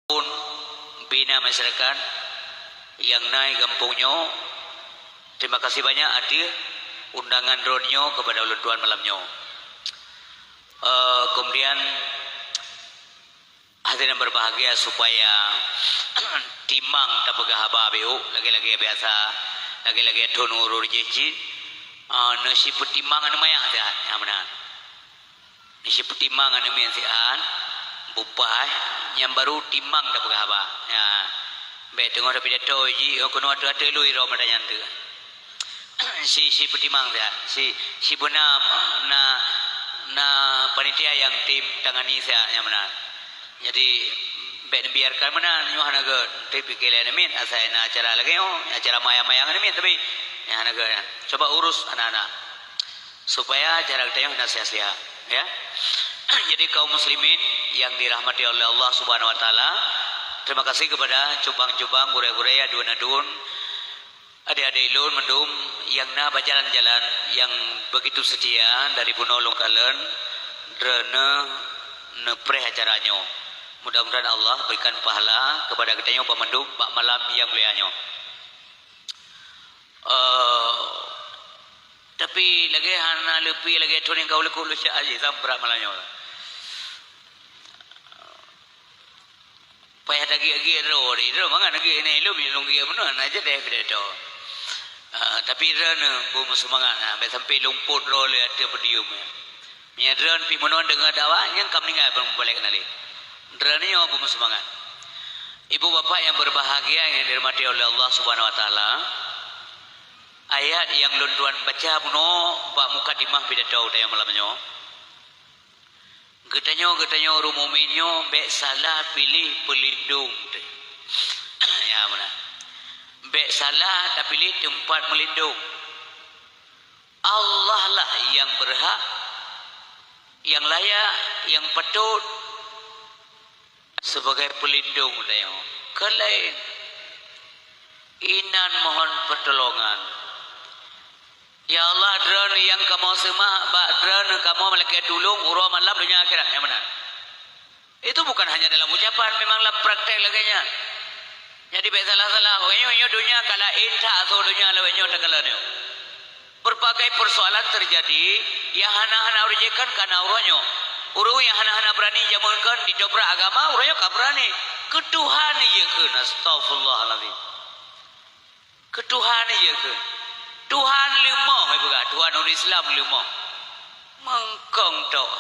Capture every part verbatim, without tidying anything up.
Bina masyarakat nyang na i gampông nyoe, terima kasih banyak ateueh undangan droeneuh nyoe kepada ulôn tuan malam nyoe. Eh, kemudian, hadirin yang berbahagia, supaya timang tapeugah haba beu, lagée-lagée biasa, lagée-lagée thon ureuëng jih cit, eh, neusipeutimang aneuk manyang siat, nyang meunan. Neusipeutimang aneuk miet siat, bupah, nyang barô timang tapeugah haba. Ya. Bék teungoh tapidato jih, oh, keunoe ateueh-ateueh lui ro mata nyan teuh. Si, si peutimang siat, si, si beuna na, na panitia nyang tim tangani siat nyang meunan. Jadi, bék neubiarkan meunan, nyoe hana gét. Tapi pike lé aneuk miet, asai na acara lagée nyoe, acara mayang-mayang aneuk miet, tapi, ya, hana gét. Coba urus anak-anak. Supaya acara geutanyoe hana sia-sia, ya. Jadi, kaum muslimin yang dirahmati oleh Allah Subhanahu wa Taala, terima kasih kepada cubang-cubang, gurée-gurée, aduen-aduen, adé-adé lôn mandum nyang na bak jalan-jalan nyang begitu setia dari bunoe lôn kalon, droeneuh neupreh acara nyoe. Mudah-mudahan Allah berikan pahala kepada geutanyoe banmandum bak malam nyang mulia nyoe. Eh, tapi lagée hana leupie lagée thon nyang ka ulée kulu syak aji sambrat malam nyoe. Payah tagiek-giek droe di droe mangat giek nyan lom lôn giek meunoe na jadeh pidato. Ah, tapi droeneuh beumeuseumangat na, bék sampai lumpot droe lé ateueh podium nyan. Meunyoe droeneuh pih meunoe deungoe dakwah, nyan ka meuninggai ban mubalek na lé. Droeneuh nyoe beumeuseumangat. Ibu bapak yang berbahagia yang dirahmati oleh Allah Subhanahu wa Taala, ayat nyang lôn tuan baca bunoe bak mukadimah pidato geutanyoe malam nyoe. Geutanyoe, geutanyoe ureuëng mukmin nyoe bék salah piléh peulindong teuh. Ya, meunan. Bék salah tapiléh teumpat meulindong. Allah lah nyang beurhak, nyang layak, nyang patôt sebagai peulindong tanyoe. Kon laén. Inan mohon pertolongan. Ya Allah, Droeneuh nyang kamoe seumah, bak Droeneuh kamoe meulakée tulông uroe malam donya akhirat, nyang meunan. Itu bukan hanya dalam ucapan, memang lam praktek lagée nyan. Jadi bék salah-salah, nyoe, nyoe donya ka laén that asoe donya lawét nyoe takalon nyoe. Berbagai persoalan terjadi, nyang hana-hana ureuëng jeuet kon kana uroe nyoe. Ureuëng nyang hana-hana beurani jameun kon ditobrak agama, uroe nyoe ka beurani. Keu Tuhan jeuet kon, astaghfirullahalazim. Keu Tuhan jeuet kon. Tuhan leumoh, ipeugah, Tuhan ureuëng Islam leumoh. Meungkong tok.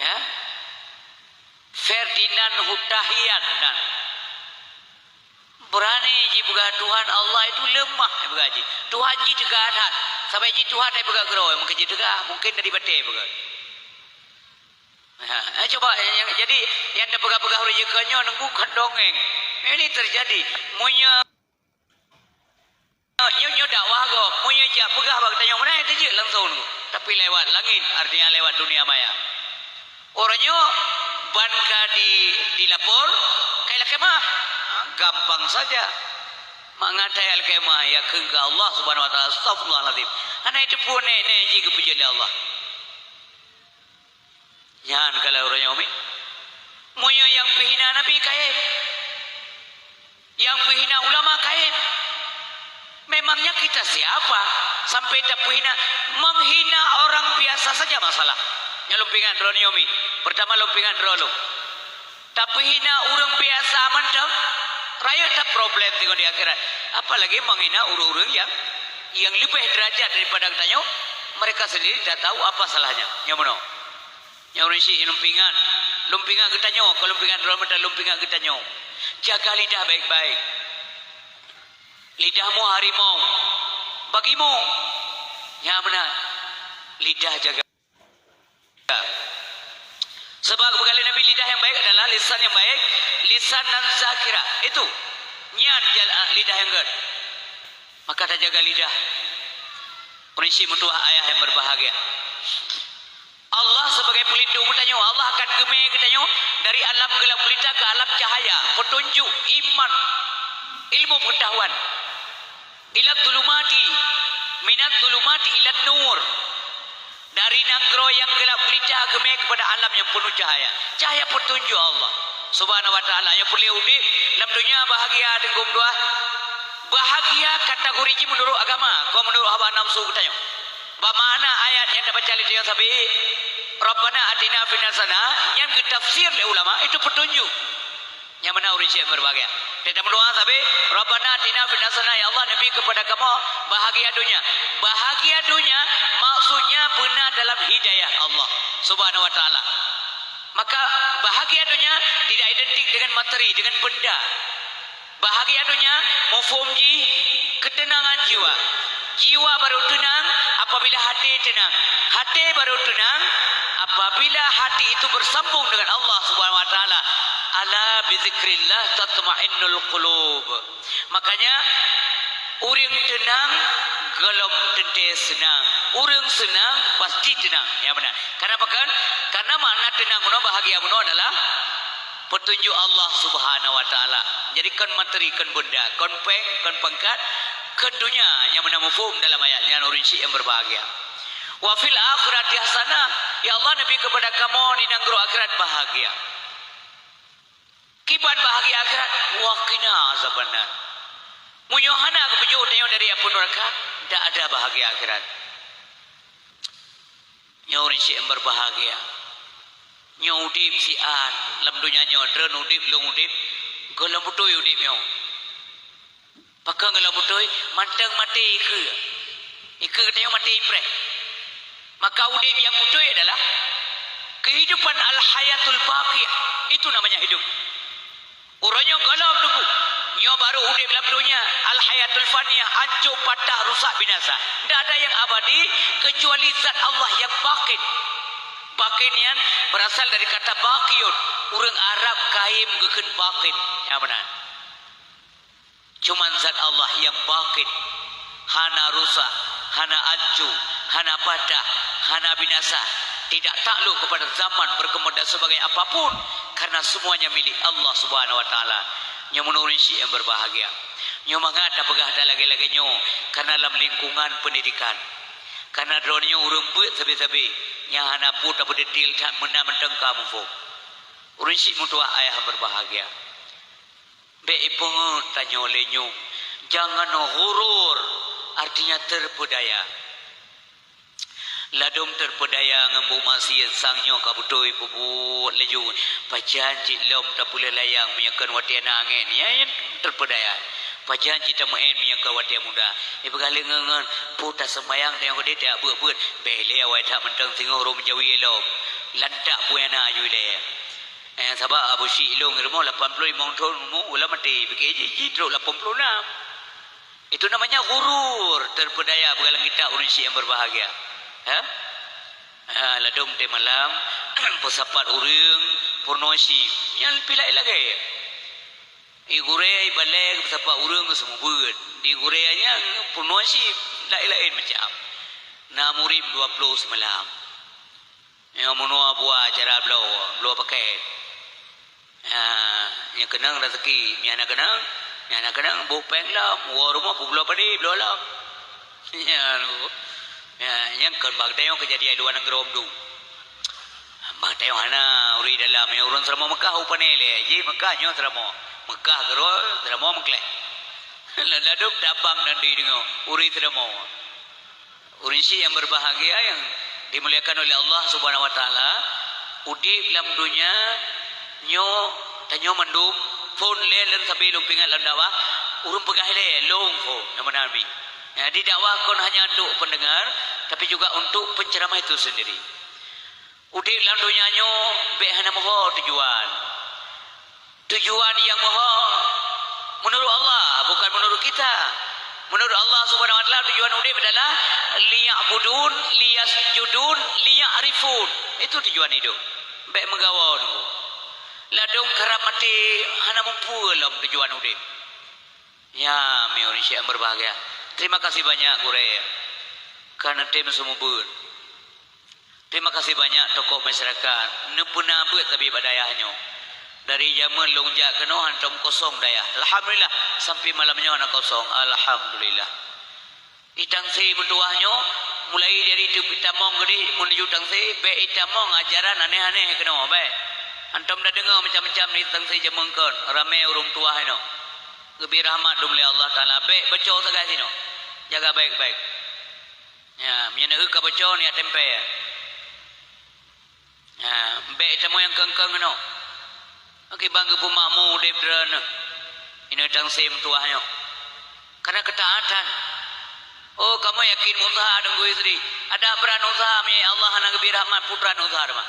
Ya? Ferdinand Hutahian nan. Beurani jipeugah Tuhan Allah itu leumah, jipeugah jih. Tuhan jih teuga that. Sabai jih Tuhan hai peugah keudroe, mungken jih teuga, mungken dari batée peugah. Ha, eh, coba, yang, jadi, nyang tapeugah-peugah ureuëng jeuet kon nyoe nunggu kon dongeng. Ini terjadi. Meunyoe Nyoe, nyoe dakwah gob. Meunyoe jak peugah bak geutanyoe meunan, teujeuet langsung. Tapi lewat langit, artinya lewat dunia maya. Uroe nyoe ban ka di, dilapor, ka ilakée meu'ah. Gampang saja. Mangat ilakée meu'ah, yakheun keu Allah Subhanahu wa Taala, astaghfirullahalazim. Hana iteupeue nék-nék jih geupeujeuet lé Allah. Nyan kalau uroe nyoe, mi. Meunyoe nyang peuhina Nabi kayém, nyang peuhina ulama kayém, memangnya kita siapa sampai tapeuhina? Menghina orang biasa saja masalah. Nyang lôn peuingat droeneuh nyoe, mi. Pertama lôn peuingat droeneuh lôn. Tapeuhina ureuëng biasa mantong, rayeuk that problem teungoh di akhirat. Apalagi menghina ureuëng-ureuëng nyang, nyang leubeh derajat daripada geutanyoe, mereka sendiri tidak tahu apa salahnya. Nyang meunoe. Nyang ureuëng syiek lôn peuingat, lôn peuingat geutanyoe, kon lôn peuingat droe mantong, lôn peuingat geutanyoe. Jaga lidah baik-baik. Lidahmu harimau bagimu. Nyang meunan. Lidah jaga. Sebab keukalon Nabi, lidah yang baik adalah lisan yang baik, lisan nan zakirah. Itu. Nyan jal-, lidah yang gét. Maka tajaga lidah. Prinsip meutuah ayah yang berbahagia. Allah sebagai pelindung geutanyoe, Allah akan geumé geutanyoe dari alam gelap gulita ke alam cahaya, petunjuk iman, ilmu pengetahuan. Ila zulumati, minat zulumati ila nur. Dari nanggroe nyang geulap gulita geumé keupada alam nyang peunuh cahya, cahya peutunjuk Allah Subhanahu wa Taala. Nyang peureulée udeb lam donya bahagia, teungku meutuah. Bahagia kategori jih meunurot agama, kon meunurot hawa nafsu geutanyoe. Bak makna ayat nyang tabaca lé tanyoe sabe, "Rabbana atina fid dunya hasanah," nyan geutafsir lé ulama, itu peutunjuk. Nyang meunan ureuëng syiek meureubahagia. Teutab meudoa sabe, "Rabbana atina fid dunya hasanah," ya Allah, neubi keupada kamoe bahagia donya. Bahagia donya maksudnya beuna dalam hidayah Allah Subhanahu wa Taala. Maka bahagia donya tidak identik dengan materi, dengan benda. Bahagia donya mafhum jih keuteunangan jiwa. Jiwa baru teunang apabila hati teunang. Hati baru teunang apabila hati itu bersambung dengan Allah Subhanahu wa Taala. "Ala bizikrillah tatmainnul qulub." Makanya, ureuëng teunang gohlom teuntée seunang. Ureuëng seunang pasti teunang. Ya benar. Kenapa kan? Karena makna teunang bunoe, bahagia bunoe adalah peutunjuk Allah Subhanahu wa Taala. Jadi kon materi, kon benda, kon péng, kon pangkat, kon donya nyang meunan mafhum dalam ayat nyan, ureuëng syiek nyang berbahagia. "Wa fil akhirati hasanah," ya Allah, neubi keupada kamoe di nanggroe akhirat bahagia. Kiban bahagia akhirat, "Wa qina azabannar." Meunyoe hana geupeujôh tanyoe dari apui neuraka, dak ada bahagia akhirat. Nyoe ureuëng syiek nyang berbahagia. Nyoe udeb siat lam donya nyoe, droen udeb, lôn udeb, gohlom beutôi udeb nyoe. Pakon gohlom beutôi, mantong maté ikeue. Ikeue geutanyoe maté ipreh. Maka udeb nyang beutôi adalah kehidupan al-hayatul baqiyah. Itu namanya hidup. Uroe nyoe gohlom teungku. Nyoe barô udeb lam donya, al-hayatul faniyah, ancô, patah, rusak, binasa. Tidak ada yang abadi kecuali zat Allah yang baqin. Baqin nyan berasal dari kata baqiyun. Ureuëng Arab kaim geukheun baqin. Ya benar. Cuman zat Allah yang baqin, hana rusak, hana ancô, hana patah, hana binasa, tidak takluk kepada zaman, berkembang dan sebagainya apapun, karena semuanya milik Allah Subhanahu wa Taala. Nyoe meunan ureuëng syiek nyang berbahagia. Nyoe mangat tapeugah that lagée-lagée nyoe, karena lam lingkungan pendidikan. Karena droeneuh nyoe ureuëng beuet sabe-sabe, nyang hana peue tapeudetil that meunan mantong ka muphom. Ureuëng syiek meutuah ayah berbahagia. Bék ipeungeut tanyoe lé nyoe, jangan ghurur, artinya terpedaya. Ladôm terpedaya ngon buet maksiet, sang nyoe ka beutôi peubuet laju, pajan cit lom tapeuleueh layang meunyoe kon watée na angén, nyan terpedaya. Pajan cit tameu'en meunyoe kon watée muda. Ipeugah lé ngon-ngon, peue taseumayang tanyoe keudeh tajak beuet-beuet, bék lé awai that mantong singoh rhom jawi lom, lantak peue nyang na aju ilée. Eh, sabab Abu Syik lôn rumoh lapan ploh limong thon umu, ulah maté, pike jih, jih trok lapan ploh nam. Itu namanya ghurur, terpedaya, beugalang kita ureuëng syiek nyang berbahagia. Ha? Ha, ladôm teuh malam, peusapat ureuëng, peurunoe chip. Nyan pih laén lagée. Di gurée, ibalée, peusapat ureuëng, geuseumeubeuet. Di gurée nyan, peurunoe chip, laén-laén macam. Na murit dua ploh seumalam. Nyang meunoe buah cara bloe, bloe paket. Ha, nyang keunong raseuki, nyang hana keunong, nyang hana keunong, boh péng lom, woe rumoh peubloe padé, bloe lom. Nyan, ya, nyang kon bak tanyoe keujadian luwa nanggroe dum. Bak tanyoe hana, ureuëng dalam, nyang ureuëng Seuramoe Meukah u pane lé, jih Meukah nyoe Seuramoe. Meukah keudroe, Seuramoe Meukleh. Ladôm tabang dan di deungoe, ureuëng Seuramoe. Ureuëng syiek nyang berbahagia nyang dimuliakan oleh Allah Subhanahu wa Taala, udeb lam donya nyoe, tanyoe mandum phon lé lôn sabe lôn peuingat lam dakwah, ureuëng peugah ilée lôn phon, nama Nabi. Jadi dakwah kon hanya untuk pendengar, tapi juga untuk penceramah itu sendiri. Udeb lam donya nyoe bék hana meuho tujuan. Tujuan nyang meuho meunurot Allah, bukan meunurot kita. Meunurot Allah Subhanahu wa Taala, tujuan udeb adalah liya'budun, liyasjudun, liya'rifun. Itu tujuan hidup. Bék meugawa nunggu. Ladôm karab maté hana mupeue lom tujuan udeb. Ya, mi ureuëng syiek nyang berbahagia. Terima kasih banyak, gurée. Ka neutem seumeubeuet. Terima kasih banyak tokoh masyarakat, neupeuna beuet tabi bak dayah nyoe. Dari jameun lôn jak keunoe hantom kosong dayah. Alhamdulillah, sampai malam nyoe hana kosong. Alhamdulillah. Itang si meutuwah nyoe, Mulai dari tamong keudeh menuju tangse, bèk itamong ajaran aneh-aneh keunoe, bèk. Hantom tadeungoe macam-macam di tangse jameun kon, ramé ureueng tuha inoe. Geubri rahmat dum lé Allah Taala, bèk baco sagai sinoe. Jaga baik-baik. Ya, meunyoe ka baco, niat tempé. Ha, bèk tamong nyang keng-keng keunoe. Oke, bang geupeumakmu udép droeneuh. Inoe tangse meutuwah nyoe. Karena keutaatan. Oh, kamoe yakin meusaha deungon istri. Ada brat usaha, meunyoe Allah hana geubri rahmat, peue brat usaha teuma.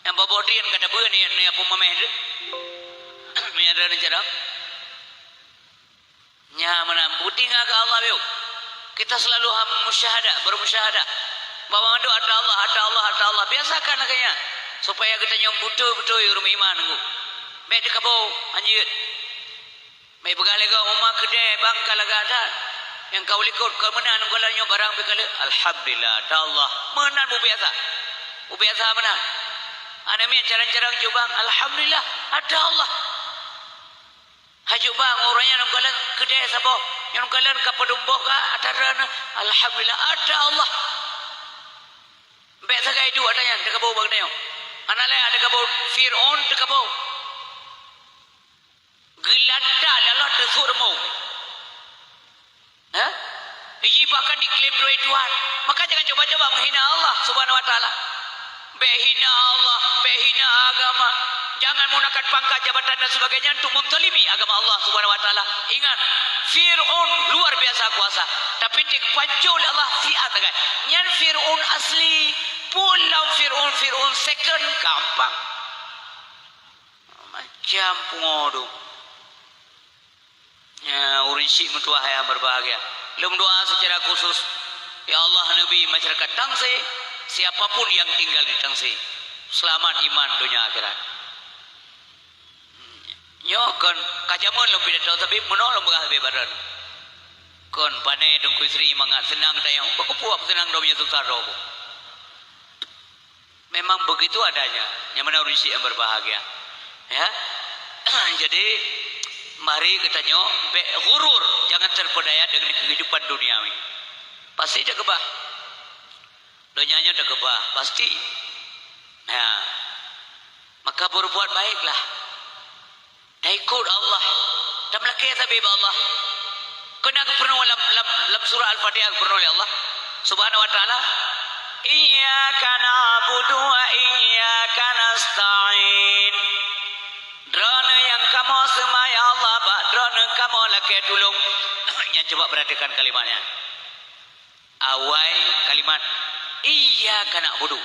Nyang boh-boh drien ka tabeuet ni, ni apa mameh tu? Meunyoe droeneuh carông. Nya meunan, bukti ngon keu Allah yuk. Kita selalu ham-, musyahadah, bermusyahadah. Bahwa mandum atra Allah, atra Allah, atra Allah. Biasakan lagèe nyan. Supaya geutanyoe beutôi-beutôi ureueng iman nunggu. Bèk teukaboe, hanjeuet. Bèk peugah lé gob, uma keudè bang ka lagak that. Nyang ka u likot, ka meunan nunggu lagèe nyoe barang pih ka lheueh. Alhamdulillah, atra Allah. Meunan mubiasa. Mubiasa meunan. Aneuk miet carông-carông jubang, alhamdulillah, atra Allah. Haju bang, uroe nyan lam kalon keudè saboh, nyang kalon ka padum boh ka atra droeneuh. Alhamdulillah, atra Allah. Bèk sagai duek atra nyan, teukaboe bak geutanyoe. Hana lé teukaboe, Fir'aun teukaboe. Geulantak lé Allah teusut rumoh. Ha? Iji bahkan diklaim droe Tuhan. Maka jangan coba-coba menghina Allah Subhanahu wa Taala. Bèk hina Allah, bèk hina agama. Jangan menggunakan pangkat, jabatan dan sebagainya untuk menzalimi agama Allah Subhanahu wa Taala. Ingat, Fir'aun luar biasa kuasa, tapi dipancul lé Allah siat sagai. Nyan Fir'aun asli, pulang Fir'aun, Fir'aun second gampang. Macam pungo tu. Ya, ureueng syiek meutuwah nyang berbahagia. Lôn doa secara khusus, ya Allah, neubri masyarakat Tangse, siapapun yang tinggal di Tangse, selamat iman donya akhirat. Nyoe kon ka jameun lôn pidato, tapi meunoe lôn peugah leubeh bareng. Kon pané Teungku Yusri mangat seunang tanyoe, beukupuak seunang donya susah droe. Memang begitu adanya. Nyang mana ureueng syiek nyang berbahagia. Ya. Jadi, mari geutanyoe bèk ghurur, jangan terpedaya dengan kehidupan duniawi. Pasti takeubah. Donya nyoe takeubah, pasti. Ya. Maka berbuat baiklah. Taikot Allah. Tameulakèe sabe bak Allah. Keunan geupeurunoe lam, lam, lam surah Al-Fatihah geupeurunoe lé Allah Subhanahu wa Taala, "Iyyaka na'budu wa iyyaka nasta'in." Droeneuh nyang kamoe seumah, ya Allah, bak Droeneuh kamoe lakèe tulông. Nyan, cuba perhatikan kalimat nyan. Awai kalimat "Iyyaka na'budu",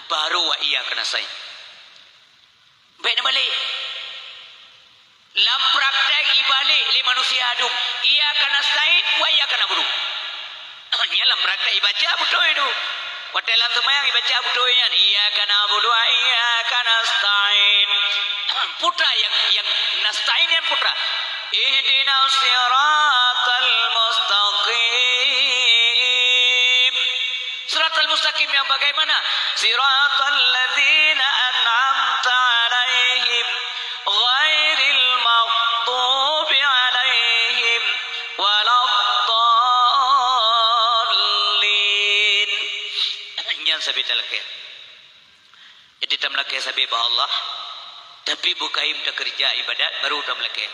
baru "Wa iyyaka nasta'in". Bèk neubalek. Lam praktek ibalek lé manusia dum, "Iyyaka nasta'in wa iyyaka na'budu." Nyan lam praktek ibaca beutôi tu. Watèe lam seumayang ibaca beutôi nyan, "Iyyaka na'budu wa iyyaka nasta'in." Putra nyang, nyang nasta'in nyan putra. "Ihdinas siratal mustaqim." Siratal mustaqim yang bagaimana? Siratal ladzina an'amta 'alaihim ghairil maghdubi 'alaihim waladdallin. Nyan sabe talakèe. Jadi tameulakèe sabe bak Allah, tapi bukayém takeureuja ibadat baru tameulakèe.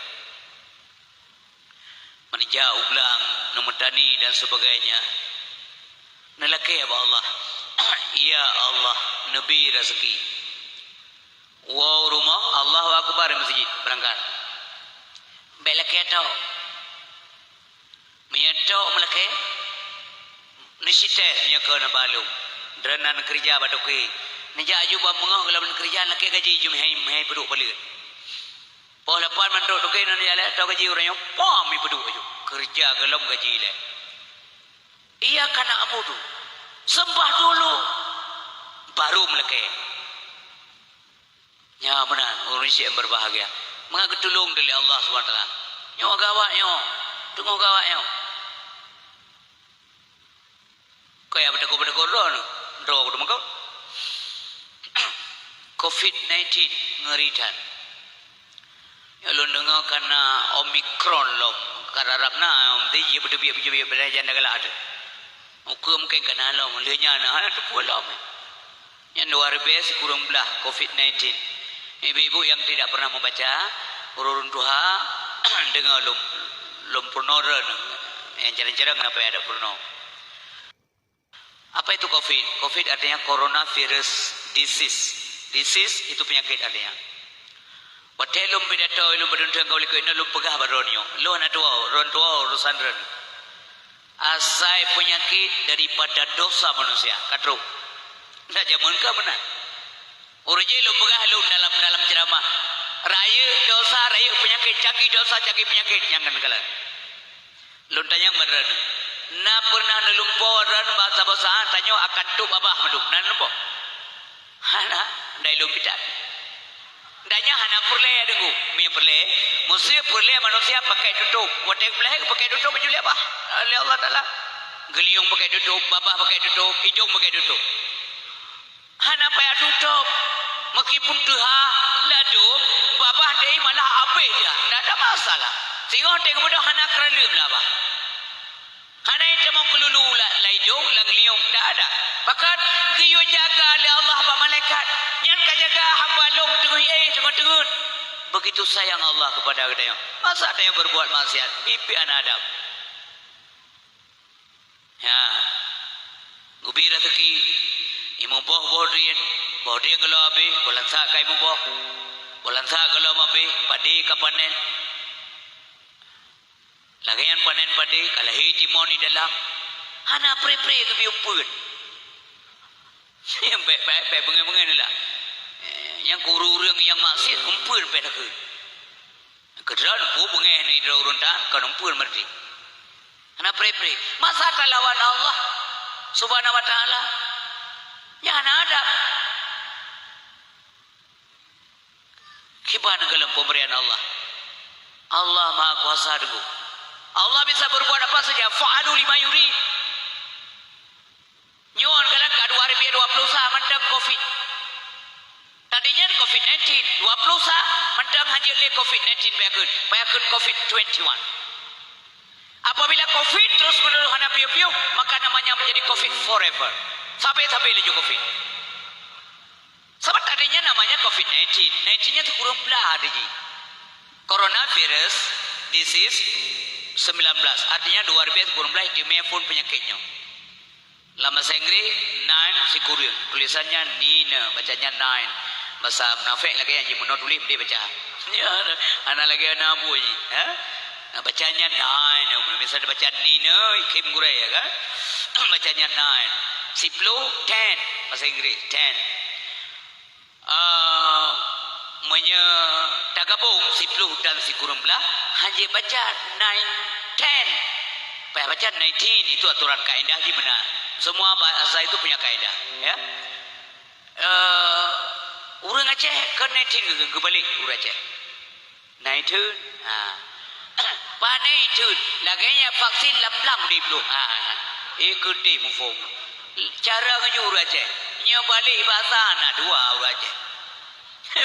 Meuneuja u blang, neumeutani dan sebagainya. Neulakèe bak Allah, "Ya Allah, neubri raseuki." Woe u rumoh, Allahu Akbar, meuseujid, beurangkat. Bèk lakèe tok. Meunyoe tok meulakèe, neusites meunyoe keu na balum. Droeneuh na neukeureuja bak toke. Neujak aju bak beungoh gohlom neukeureuja, lakèe gaji jih meuhai, meuhai peuduek paleuet. Poh lapan mandum toke nan jaleh atau gaji ureueng nyoe, pom ipeuduek aju. Keureuja gohlom gaji lé. Iyyaka na'budu. Sembah dulu. Baru meulakèe. Nyan meunan, ureueng syiek nyang berbahagia. Mangat geutulông lé Allah Subhanahu wa Taala. Nyoe gawat nyoe. Teungoh gawat nyoe. Kaya beutôi-beutôi droe, droe beutôi meuko. Covid nineteen ngeri that. Nyoe lôn deungoe ka na Omicron lom, ka rharab na, om ti jih beuteubiet-beuteubiet bak janda galak teuh. Muka mungkin ka na lom, lheueh nyan na hana teupeue lom. Nyang luar biasa kureueng blah covid nineteen. Ibu-ibu yang tidak pernah membaca, ureueng tuha deungoe lom, lom peurunoe, nyang jarang-jarang apa ada peurunoe. Apa itu covid? Covid artinya coronavirus disease. Disease itu penyakit artinya. Watèe lôn pidato, lôn beudeueng ka ulikot inoe lôn peugah bak droeneuh nyoe. Lôn hana tuwoe, droeneuh tuwoe urusan droeneuh. Asai peunyakét daripada dosa manusia, ka trok. Ndak jameun ka meunan. Ureueng jih lôn peugah lôn dalam, dalam ceuramah. Rayeuk dosa, rayeuk peunyakét, canggih dosa, canggih peunyakét, nyan kan kalon. Lôn tanyong bak droeneuh, na peureunah neulumpoe droeneuh bak saboh saát tanyoe akan tôb babah mandum? Na neulumpoe? Hana, dai lôn pitan. Dai nyan hana peureulèe deungoe. Meunyoe peureulèe, meusé peureulèe manusia pakai tutôp. Watèe peureulèe pakai tutôp baju lé babah lé Allah Taala. Geulinyueng pakai tutôp, babah pakai tutôp, idông pakai tutôp. Hana payah tutôp. Meskipun teuha, ladôm, babah teuh malah abéh teuha. Ndak ada masalah. Singoh teuh geubeudôh hana keuraleueb lam babah. Hana itamong keululu la-, lam idông, lam geulinyueng, ndak ada. Bahkan geuyue jaga lé Allah bak malaikat. Nyan ka jaga hamba lôn teungoh éh, teungoh teungeut. Begitu sayang Allah kepada geutanyoe. Masa tanyoe berbuat maksiat, biet-biet hana adab. Ya. Geubi raseuki, imuboh boh drien, boh drien goh lom abéh, goh langsat ka imuboh, goh langsat goh lom abéh, padé ka panen. Lagèe nyan panen padé, ka lahé timon di dalam, hana pré-pré geubi umpeuet. Bèk, bèk, bèk beungèh-beungèh neulah. Eh, nyang keu ureueng-ureueng nyang maksiet, umpeuet bèk takheun. Keudroe peue beungèh nidroe ureueng tan, kon umpeuet meureuti. Hana pré-pré. Masa talawan Allah Subhanahu wa Taala? Nyan hana adab. Kiban gohlom peumrian Allah. Allah Maha Kuasa deungoe. Allah bisa berbuat apa saja. Fa'alu lima yurid. Nyoe galak ka dua ribu dua puluh sa mantong covid. Tadi nyan covid nineteen, dua puluh sa mantong hanjeuet lé covid nineteen, payah kheun, payah kheun covid twenty-one. Apabila covid terus-menerus hana piôh-piôh, maka namanya menjadi covid forever. Sabe-sabe laju covid. Sabab tadi nyan namanya covid nineteen. Nineteen nyan sikureueng blah teuh jih. Coronavirus disease sembilan belas, artinya dua ribu sikureueng blah itamong phôn peunyakét nyoe. Lam bahasa Inggris, nine sikureueng. Tulisannya nine, bacanya nine. Bahasa munafék lagèe nyan jih, meunoe tuléh meudéh baca. Ya, hana lagèe hana buet jih, ha? Nah, bacanya nine. Misal baca nine, ikhém gurèe, ya kan? Bacanya nine. Siploh, ten. Bahasa Inggris, ten. Ah, meunyoe tagabong siploh dan sikureueng blah, hanjeuet baca nine, ten. Payah baca nineteen, itu aturan kaedah jih meunan. Semua bahasa itu punya kaedah, ya. Eh, ureueng Aceh kon nineteen geu-, geubalek ureueng Aceh. Nine ten. Ha. Pane ten. Lagèe nyan vaksin lam blang di plueng. Ha. Eh, keudéh muphom. Cara ngeujur ureueng Aceh. Nyoe balek basa na dua ureueng Aceh.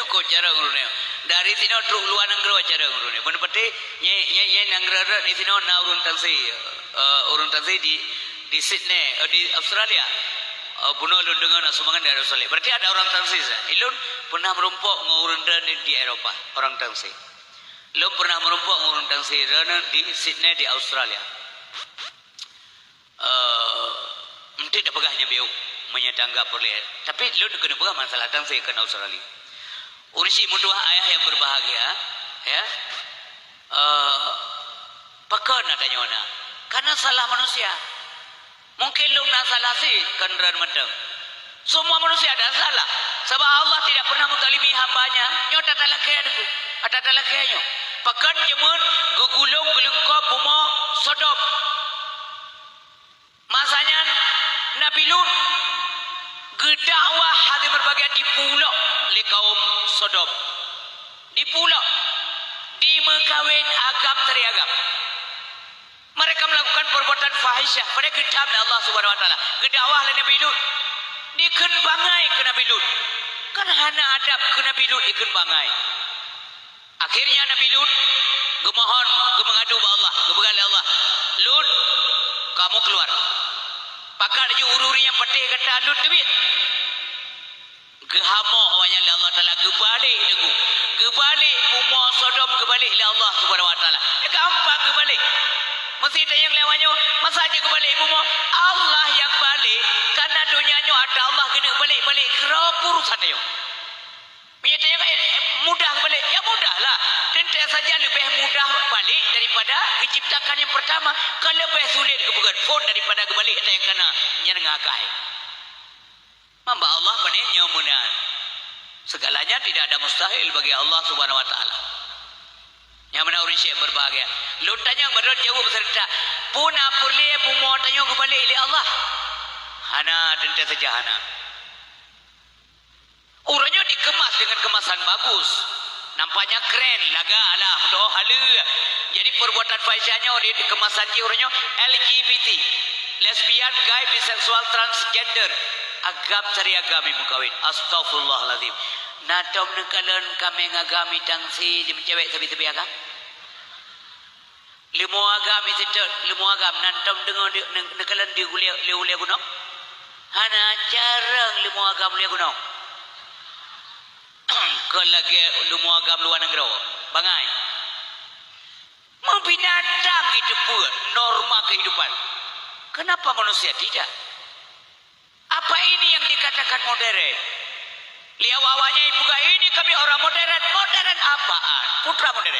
Kok cara ureueng nyoe. Dari sinoe trok luwa nanggroe cara ureueng nyoe. Beuneupatéh, nyé, nyé, nyé nanggroe rot di sinoe na ureueng Tangsi. Eh, ureueng Tangsi di, di Sydney, eh, di Australia. Eh, bunoe lôn deungoe na sumbangan dari Australia. Berarti ada orang Tangsi sa. Ilôn pernah meurumpok ngon ureueng di, di Eropa, orang Tangsi. Lôn pernah meurumpok ngon ureueng Tangsi di Sydney di Australia. Eh, enteuk tapeugah nyan biôh, meunyoe tanggap peureulèe. Tapi lôn keuneuk peugah masalah Tangsi keu Australia. Ureueng chik meutuwah ayah yang berbahagia, ya. Eh, pakon na tanyoe na? Karena salah manusia. Mungkin lôn na salah sit kon droen mantong. Semua manusia ada salah. Sabab Allah tidak pernah menzalimi hamba-Nya. Nyoe tatalakèe deungoe. Tatalakèe nyoe. Pakon jameun geugulong geuleungkop bumoe Sodom. Masa nyan Nabi Lut geudakwah hati meureubagia dipeulok lé kaum Sodom. Dipeulok, dimeukawen agam dari agam. Mereka melakukan perbuatan fahisyah, padahai geutam lé Allah Subhanahu wa Taala. Geudakwah lé Nabi Lut. Dikheun bangai keu Nabi Lut. Kan hana adab keu Nabi Lut dikheun bangai. Akhirnya Nabi Lut geumohon, geumeungadu bak Allah, geupeugah lé Allah, "Lut, kamu keluar." Pakat laju ureuëng-ureuëng nyang patéh gata lut teubiet. Geuhamok awaknyan lé Allah Taala, geubalek teungku. Geubalek bumoe Sodom, geubalek lé Allah Subhanahu wa Taala. Gampang geubalek. Meusti tanyong lé awaknyan, masa jeuet geubalek bumoe? Allah nyang balek, karena donya nyoe atra Allah geuneuk balek-balek keudroe peurusan tanyoe. Meunyoe tanyong, eh, eh, mudah geubalek, ya mudah lah. Teuntèe saja leubeh mudah balek daripada geuciptakan nyang pertama. Ka leubeh sulet geupeugöt phon daripada geubalek atra nyang kana, nyang ngon akai. Mamba Allah pané nyoe meunan. Segalanya tidak ada mustahil bagi Allah Subhanahu wa Taala. Nyang meunan ureuëng syek berbahagia. Lôn tanyong bak droe jaweueb seureuta, peue na peureulèe bumoe tanyoe geubalek lé Allah? Hana, teuntèe saja hana. Uroe nyoe dikemas dengan kemasan bagus. Nampaknya keren, lagak lah, meutuoh haleue. Jadi, perbuatan fahisyah nyoe di, dikemasan jih uroe nyoe L G B T. Lesbian, gay, biseksual, transgender. Agam cari agam meukawen. Astaghfirullahalazim. Na tom neukalon kaméng agam itang si di meucewek sabe-sabe agam? Leumo agam iseutôt, leumo agam nan tom deungoe di, ne-, neukalon di ulèe, lé ulèe gunong? Hana carông leumo agam ulèe gunong. Kon lagèe leumo agam luwa nanggroe. Bangai. Meubinatang itu peuet norma kehidupan. Kenapa manusia tidak? Apa ini yang dikatakan modern? Lé awak-awaknyan ipeugah, "Ini kami orang modern." Modern apaan? Putra modern.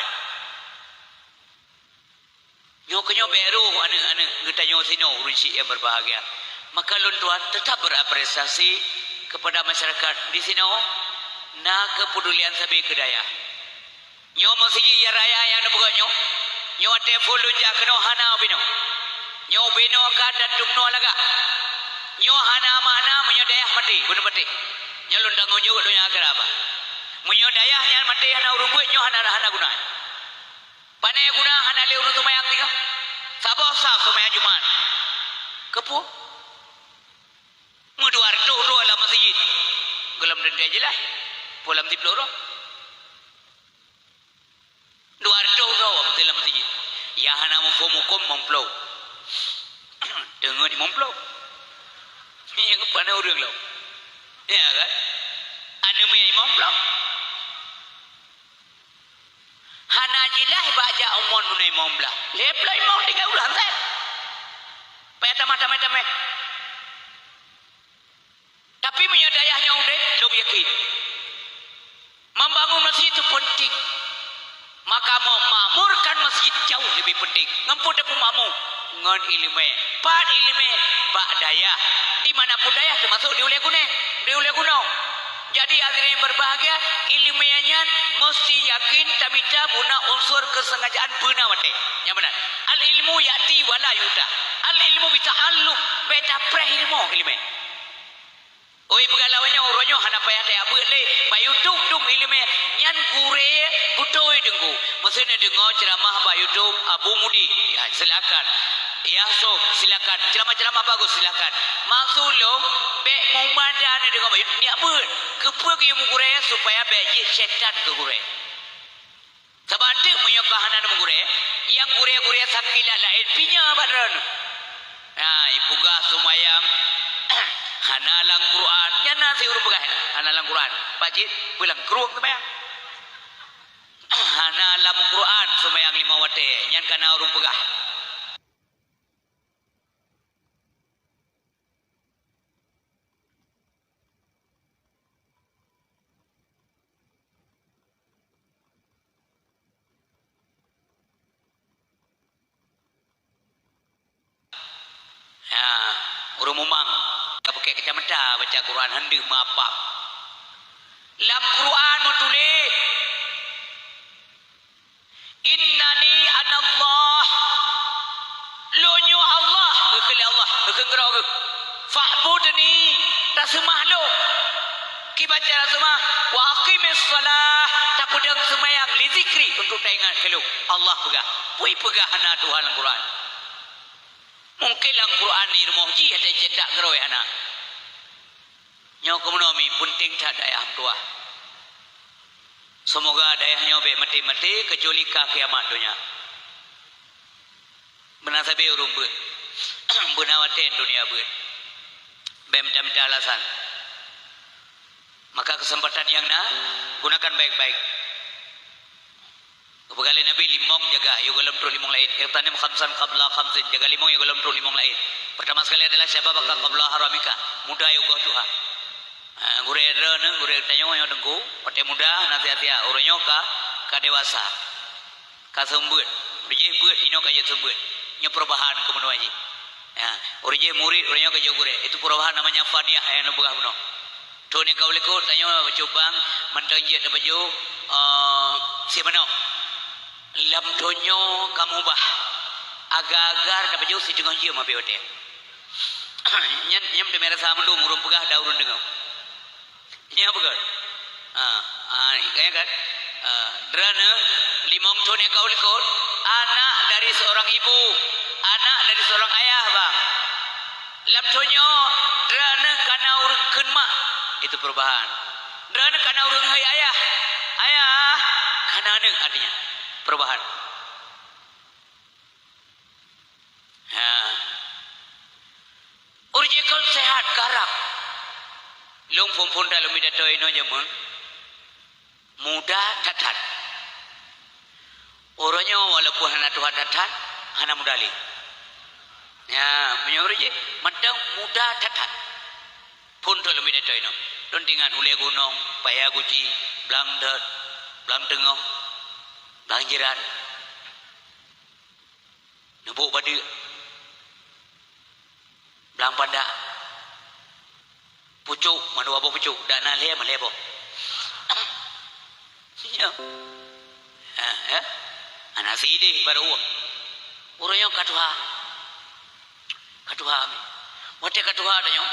Nyoe keunyoe bèk rôh aneuk-aneuk geutanyoe sinoe ureuëng syik nyang berbahagia. Maka lôn tuan tetap berapresiasi kepada masyarakat di sinoe na keupedulian sabe keu dayah. Nyoe meuseujid nyang raya nyang neupeugöt nyoe, nyoe watèe phôn lôn jak keunoe hana ubé noe. Nyoe ubé noe ka dan dum noe lagak. Nyoe hana makna meunyoe dayah maté, bunoe maté. Nyoe lôn tanggông jaweueb donya akhirat bah. Meunyoe dayah nyan maté hana ureuëng beuet, nyoe hana, hana guna. Pané guna hana lé ureuëng seumayang tinggai? Saboh saf seumayang Jumat. Keupeue? Meudua reutôh droe lam meuseujid. Gohlom teuntèe jeulaih. Peue lam siplôh droe? Dua reutôh droe beutôi lam meuseujid. Nyang hana muphom hukôm limong plôh. Teungeut limong plôh. Nyang keupeue na ureuëng lom? Ya kan? Aneuk miet limong plôh. Hana jeulaih bak jak umon meunai limong blaih. Lhèe plôh limong tinggai ulang, kan? Payah tamah, tamah, tamah. Tapi meunyoe dayah nyoe udép, lôn yakin, membangun masjid itu penting. Maka memakmurkan masjid jauh lebih penting. Ngon peue tapeumakmur? Ngon ileumèe. Pat ileumèe? Bak dayah. Di mana pun dayah, teumasuk di ulèe gunèng, di ulèe gunong. Jadi, hadirin berbahagia, ileumèe nyan meusti yakin tamita beuna unsur keusengajaan beuna watèe. Nyang meunan. Al-ilmu ya'ti wa la yu'ta. Al-ilmu bita'allum. Bèk tapreh ilmu, ileumèe. Oi, peugah lawét nyoe, uroe nyoe hana payah tajak beuet lé. Bak YouTube dum ileumèe nyan gurèe beutôi teungku. Meuseu neudeungoe ceuramah bak YouTube Abu Mudi, ya, silakan. Yah Sob, silakan. Ceuramah-ceuramah bagus, silakan. Maksud lôn, bèk meumada neudeungoe bak YouTube, neujak beuet. Keupeue geuyue meugurèe? Supaya bèk jeuet syètan keu gurèe. Sabab eunteuk meunyoe ka hana neumeuguréh, nyang guréh-guréh sakét laén pih nyan bak droeneuh. Nah, ipeugah seumayang hana lam Quran, nyan na si ureuëng peugah nyan, hana lam Quran. Pak cit, peue lam krueng seumayang. Hana lam Quran seumayang limong watèe, nyan ka na ureuëng peugah. Ya, ureuëng mumang ka pakèk kacamata baca Quran, han deuh meuapal. Lam Quran meutuléh, "Innani anallah." Lôn nyoe Allah, geukheun lé Allah, geukheun keudroe geuh. "Fa'budni," taseumah lôn. Kiban cara seumah, "Wa aqimis shalah," tapeudong seumayang, "li dzikri," untuk taingat keu lôn. Allah peugah. Peue peugah hana Tuhan lam Quran? Mungken lam Quran ni rumoh jih ada cetak keudroe hana. Nyoe keumeunyoe mi, peunteng that dayah meutuwah. Seumoga dayah nyoe bèk maté-maté keucuali ka kiamat donya. Beuna sabe ureuëng beuet. Beuna watèe donya beuet. Bèk mita-mita alasan. Maka keuseumpatan nyang na, gunakan baik-baik. Geupeugah lé Nabi, limong jaga, yôh gohlom trok limong laén. Ightanim khamsan qabla khamsin, jaga limong yôh gohlom trok limong laén. Peurtama sekali adalah syababaka qabla haramika, muda yôh goh tuha. Ha, gurèe droeneuh, gurèe tanyoe nyang teungku, watèe muda na sia-sia, uroe nyoe ka, ka dewasa. Ka seumeubeuet. Uroe jih beuet, inoe ka jeuet seumeubeuet. Nyoe perubahan keumeunua jih. Ya, uroe jih murit, uroe nyoe ka jeuet gurèe. Itu perubahan namanya faniah nyang neupeugah bunoe. Thôn nyang ka u likôt, tanyoe bacut bang, mantong jeuet tapajoh, eh, si manok. Lam donya ka mubah. Agar-agar tapajoh si teungoh jeuem abéh watèe. Nyan, nyan teumé rasa mandum ureueng peugah dan ureueng deungö. Nyan beutôi. Ha, ha, kan, kan? Ha, droeneuh limong thôn nyang ka u likôt, anak dari seorang ibu, anak dari seorang ayah, bang. Lam donya, droeneuh kana ureueng kheun mak, itu perubahan. Droeneuh kana ureueng hai ayah, ayah, kana aneuk, artinya perubahan. Ha. Uroe jih kon sehat, garap. Lôn phôn-phôn that lôn pidato inoe jameun. Muda that-that. Uroe nyoe walaupun hana tuha that-that, hana muda lé. Ya, meunyoe uroe jih mantong muda that-that. Phôn that lôn pidato inoe. Lôn teuingat Ulèe Gunong, Paya Guci, Blang Dot, Blang Teungoh, Blang Jirat. Neubôk Badeuk, Blang Pandak, Pucôk, mandua boh pucôk, dak na lhèe, lhèe boh. Nyo. Ha, eh? Hana sideh barô ueh. Ureueng nyoe ka tuha. Ka tuha mi. Watèe ka tuha tanyoe.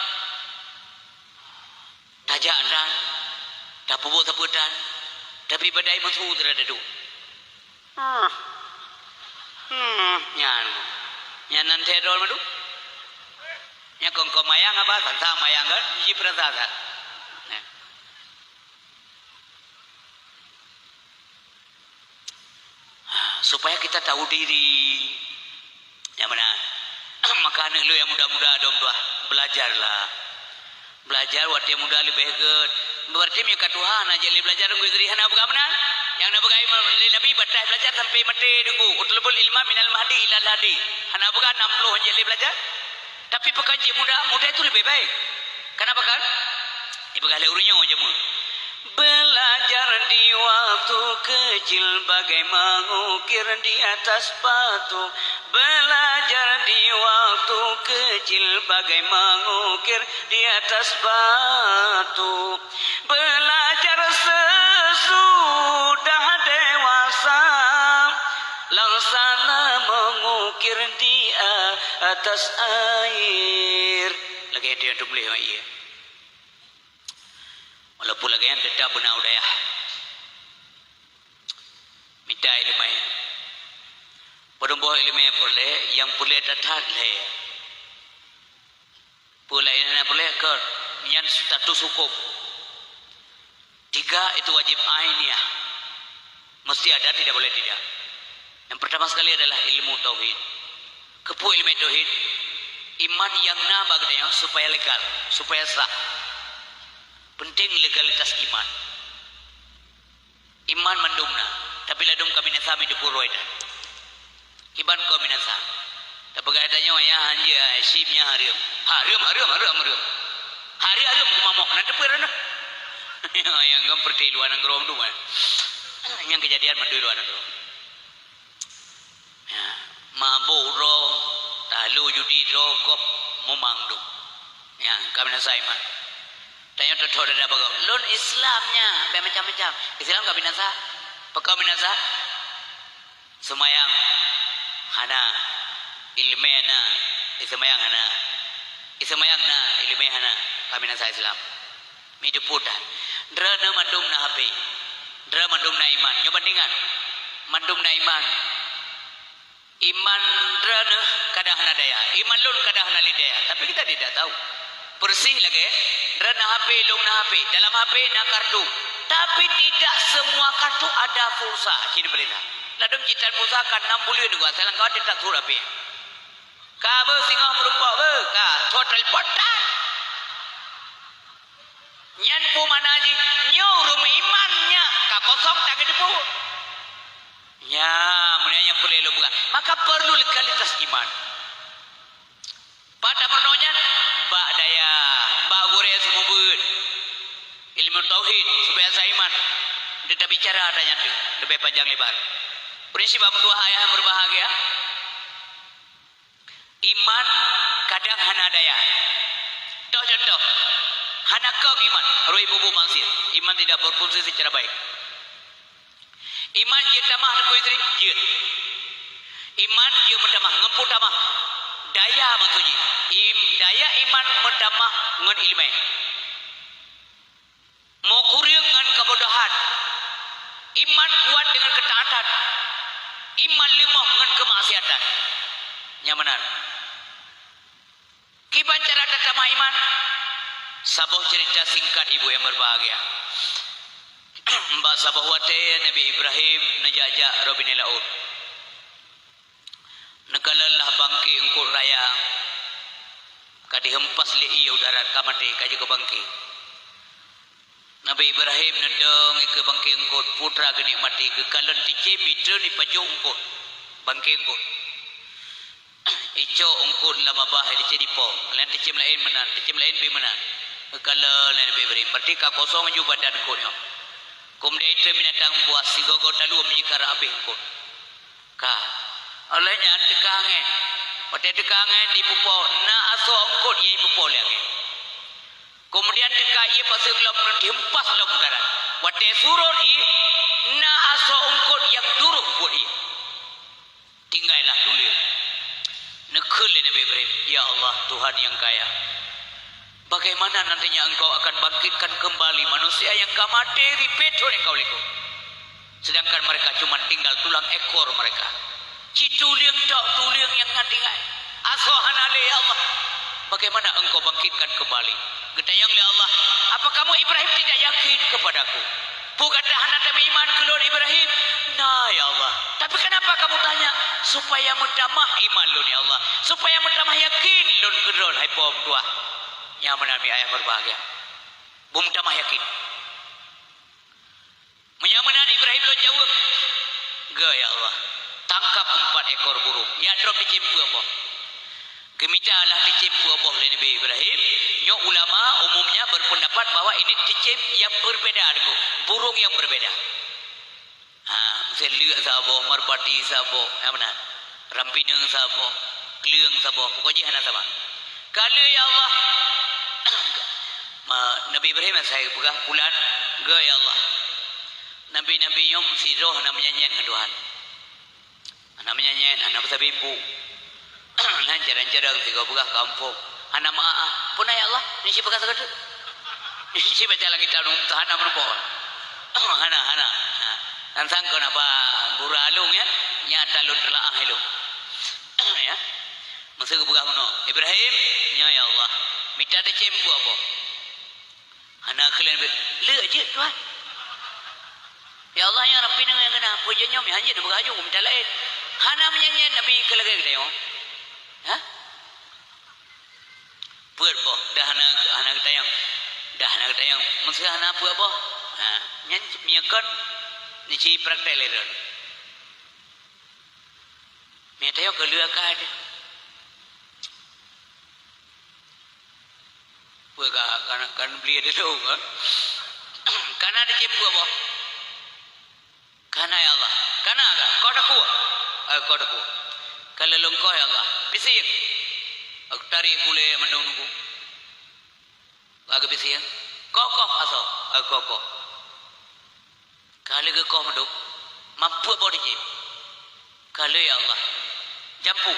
Tajak tan, tapeubuet sapeue tan, tapi badai meusu teuh taduek. Hmm. Hmm, nyan. Nyan nan tedol madu. Nyan kongkong mayang apa? Sansang mayang kan? Ji peurasa san. Nah. Supaya kita tahu diri. Nyang meunan. Maka aneuk lôn nyang muda-muda dong tuah, belajarlah. Belajar watèe muda leubeh gèt. Berarti meunyoe ka tuha hana jeuet lé belajar, Teungku Idris hana peugah meunan. Nyang na peugah lé Nabi, bataih belajar sampai maté, Teungku. "Utlubul ilma minal mahdi ilal lahdi." Hana peugah enam puluh jeuet lé belajar. Tapi pakon cit muda, muda itu lebih baik. Kenapa kan? Ipeugah lé ureueng nyoe jameun. Belajar di waktu kecil bagai mengukir di atas batu. Belajar di waktu kecil bagai mengukir di atas batu. Belajar sesudah dewasa, laksana mengukir di atas air. Lagèe nyan tuléh bak ie. Walaupun lagèe nyan tetap beuna u dayah. Mita ileumèe. Padum boh ileumèe peureulèe, nyang peureulèe that-that lhèe. Peue laén hana peureulèe, kon nyan status huköm. Tiga itu wajib ainiah. Mesti ada, tidak boleh tidak. Yang pertama sekali adalah ilmu tauhid. Keupeue ileumèe tauhid? Iman nyang na bak geutanyoe supaya legal, supaya sah. Penting legalitas iman. Iman mandum na, tapi ladôm ka binasa meudeuh peuruai that. Iman ka binasa. Tapeugah tanyoe, "Ya, hanjeuet, ai, syiek nyan hareuem." Hareuem, hareuem, hareuem, hareuem. Hareuem, hareuem, kumamoh. Na teupeue droeneuh? Nyang kan peureuté luwa nanggroe tu kan. Nyang keujadian mandum luwa nanggroe. Ya, mabök droe, talu judi droe, gob mumang dum. Ya, ka binasa iman. Tanyoe teuthok dada bagoe, "Lôn Islam nyan, bèk macam-macam." Islam ka binasa. Pakon binasa? Seumayang hana, ileumèe na, iseumayang hana. Iseumayang na, ileumèe hana, ka binasa Islam. Meudeuh peurutan. Droeneuh mandum na H P. Droeneuh mandum na iman. Nyoe bandingan. Mandum na iman. Iman droeneuh kadang hana daya. Iman lôn kadang hana lé daya. Tapi kita tidak tahu. Persis lagèe, droeneuh na H P, lôn na H P. Dalam H P na kartu. Tapi tidak semua kartu ada pulsa. Cit peurintah. Ladôm cit tan pulsa ka nam buleuen nyoe, asai lam kawan teutap sot H P. Ka beuh singoh meurumpok beuh, ka, soe telepon tan. Nyan peue makna jih? Nyoe ureueng meuiman nyan ka kosong tanggée teupeu. Nyan, meunyoe nyang peureulée lôn peugah, maka perlu kualitas iman. Pat tameurunoe nyan? Bak dayah, bak gurée seumeubeuet. Ilmu tauhid, supaya sa iman. Teutab bicara ata nyan teuk, leubeh panjang lebar. Prinsip bak meutuah ayah nyang berbahagia. Iman kadang hana daya. Toh contoh, hana kong iman, rui bubu maksiat. Iman tidak berfungsi secara baik. Iman jeuet tamah, Teungku Yusri, jeuet. Iman jeuet meutamah, ngon peue tamah? Daya maksud jih. Im-, daya iman meutamah ngon ileumèe. Meukureueng ngon keubodohan. Iman kuat deungon keutaatan. Iman leumoh ngon keumaksiatan. Nyang meunan. Kiban cara tatamah iman? Saboh ceurita singkat, ibu nyang berbahagia. Bak saboh watèe Nabi Ibrahim neujak-jak rot binéh laôt. Neukalon lah bangké eungkôt raya, ka dihempas lé ié u darat, ka maté, ka jeuet keu bangké. Nabi Ibrahim neudong ikeue bangké eungkôt, putra geunikmati, geukalon teucém, itreun ipajoh eungkôt, bangké eungkôt. Icok eungkôt lam babah, teucém ipo, laén teucém laén meunan, teucém laén pi meunan. Geukalon lé Nabi Ibrahim, berarti ka kosong aju badan eungkôt nyoe. Keumudian itreun binatang buas, sigoe-goe taluem jih ka rab habéh eungkôt. Ka. Óh lheueh nyan teuka angén. Watèe teuka angén, jipeupo, na asoe eungkôt nyang jipeupo lé angén. Keumudian teuka ié paseue lom, dihempas lom u darat. Watèe surot ié, na asoe eungkôt nyang durôh buet ié. Tinggailah tuleueng. Neukheun lé Nabi Ibrahim, "Ya Allah, Tuhan nyang kaya, bagaimana nantinya Engkau akan bangkitkan kembali manusia nyang ka maté ribèe thôn nyang ka u likôt? Sedangkan mereka cuma tinggal tulang ekor mereka. Cit tuleueng tok, tuleueng nyang na tinggai. Asoe hana lé, ya Allah. Bagaimana Engkau bangkitkan kembali?" Geutanyong lé Allah, "Apa kamu, Ibrahim, tidak yakin kepadaku? Peue gata hana tameuiman keu lôn, Ibrahim?" "Na, ya Allah." "Tapi kenapa kamu tanya?" "Supaya meutamah iman lôn, ya Allah. Supaya meutamah yakin lôn keu Droe, hai Po meutuah." Nyang meunan, mi ayah meubahagia. Beu meutamah yakin. Meunyoe meunan Ibrahim lôn jaweueb, "Geu, ya Allah, tangkap empat ekor burung, jak droe teucém peuet boh." Geumita lah teucém peuet boh lé Nabi Ibrahim. Nyoe ulama umumnya berpendapat bahwa ini teucém yang berbeda, deungoe, burung yang berbeda. Ha, miseu leuk saboh, merpati saboh, ya meunan. Rampineung saboh, kleueng saboh, pokok jih hana sama. Ka lheueh, ya Allah. Ma-, Nabi Ibrahim asai geupeugah, "Pulan, geu, ya Allah. Nabi-nabi nyoe sidroe hana meunyanyet ngon Tuhan. Hana meunyanyet, hana meusabe ibu. Hana carông-carông sigoe peugah kampông. Hana meu'ah. Peue na, ya Allah? Nyoe sipeugah sagoe teuk. Nyoe sibaca langét taun, hana meurumpok. Hana, hana." Ha. Tan sangkot haba gura lôn, ya. Nyata lôn teulaah ilôn. Ya. Miseu geupeugah bunoe, "Ibrahim, nyoe ya Allah, mita teucém peuet boh." Hana keulen, "Leuk jeuet, Tuhan." "Ya Allah, nyoe rampineung nyang keunan, peue jeuet nyoe, meuhan jeuet neupeugah aju, mita laén." Hana meunyanyet Nabi keu lagèe geutanyoe. Ha? Peuet boh, dah hana, hana geutanyong. Dah hana geutanyong, miseu hana peuet boh. Ha, nyan meunyoe kon, neuci praktek lé droe. Mita tanyong keu lheueh ka deh. Peue ka, ka, ka beli ada tu, kan? Ka na teucém peuet boh? Ka na, ya Allah. Ka na ka? Koh takue? Eh, koh takue. Ka lôn koh, ya Allah. Pisieng. Aku tarék gulèe mandum nunggu. Ka geupisieng. Koh, koh, asoe. Eh, koh, koh. Ka lheueh geukoh mandum, mam peuet boh teucém. Ka lheueh, ya Allah. Jampu.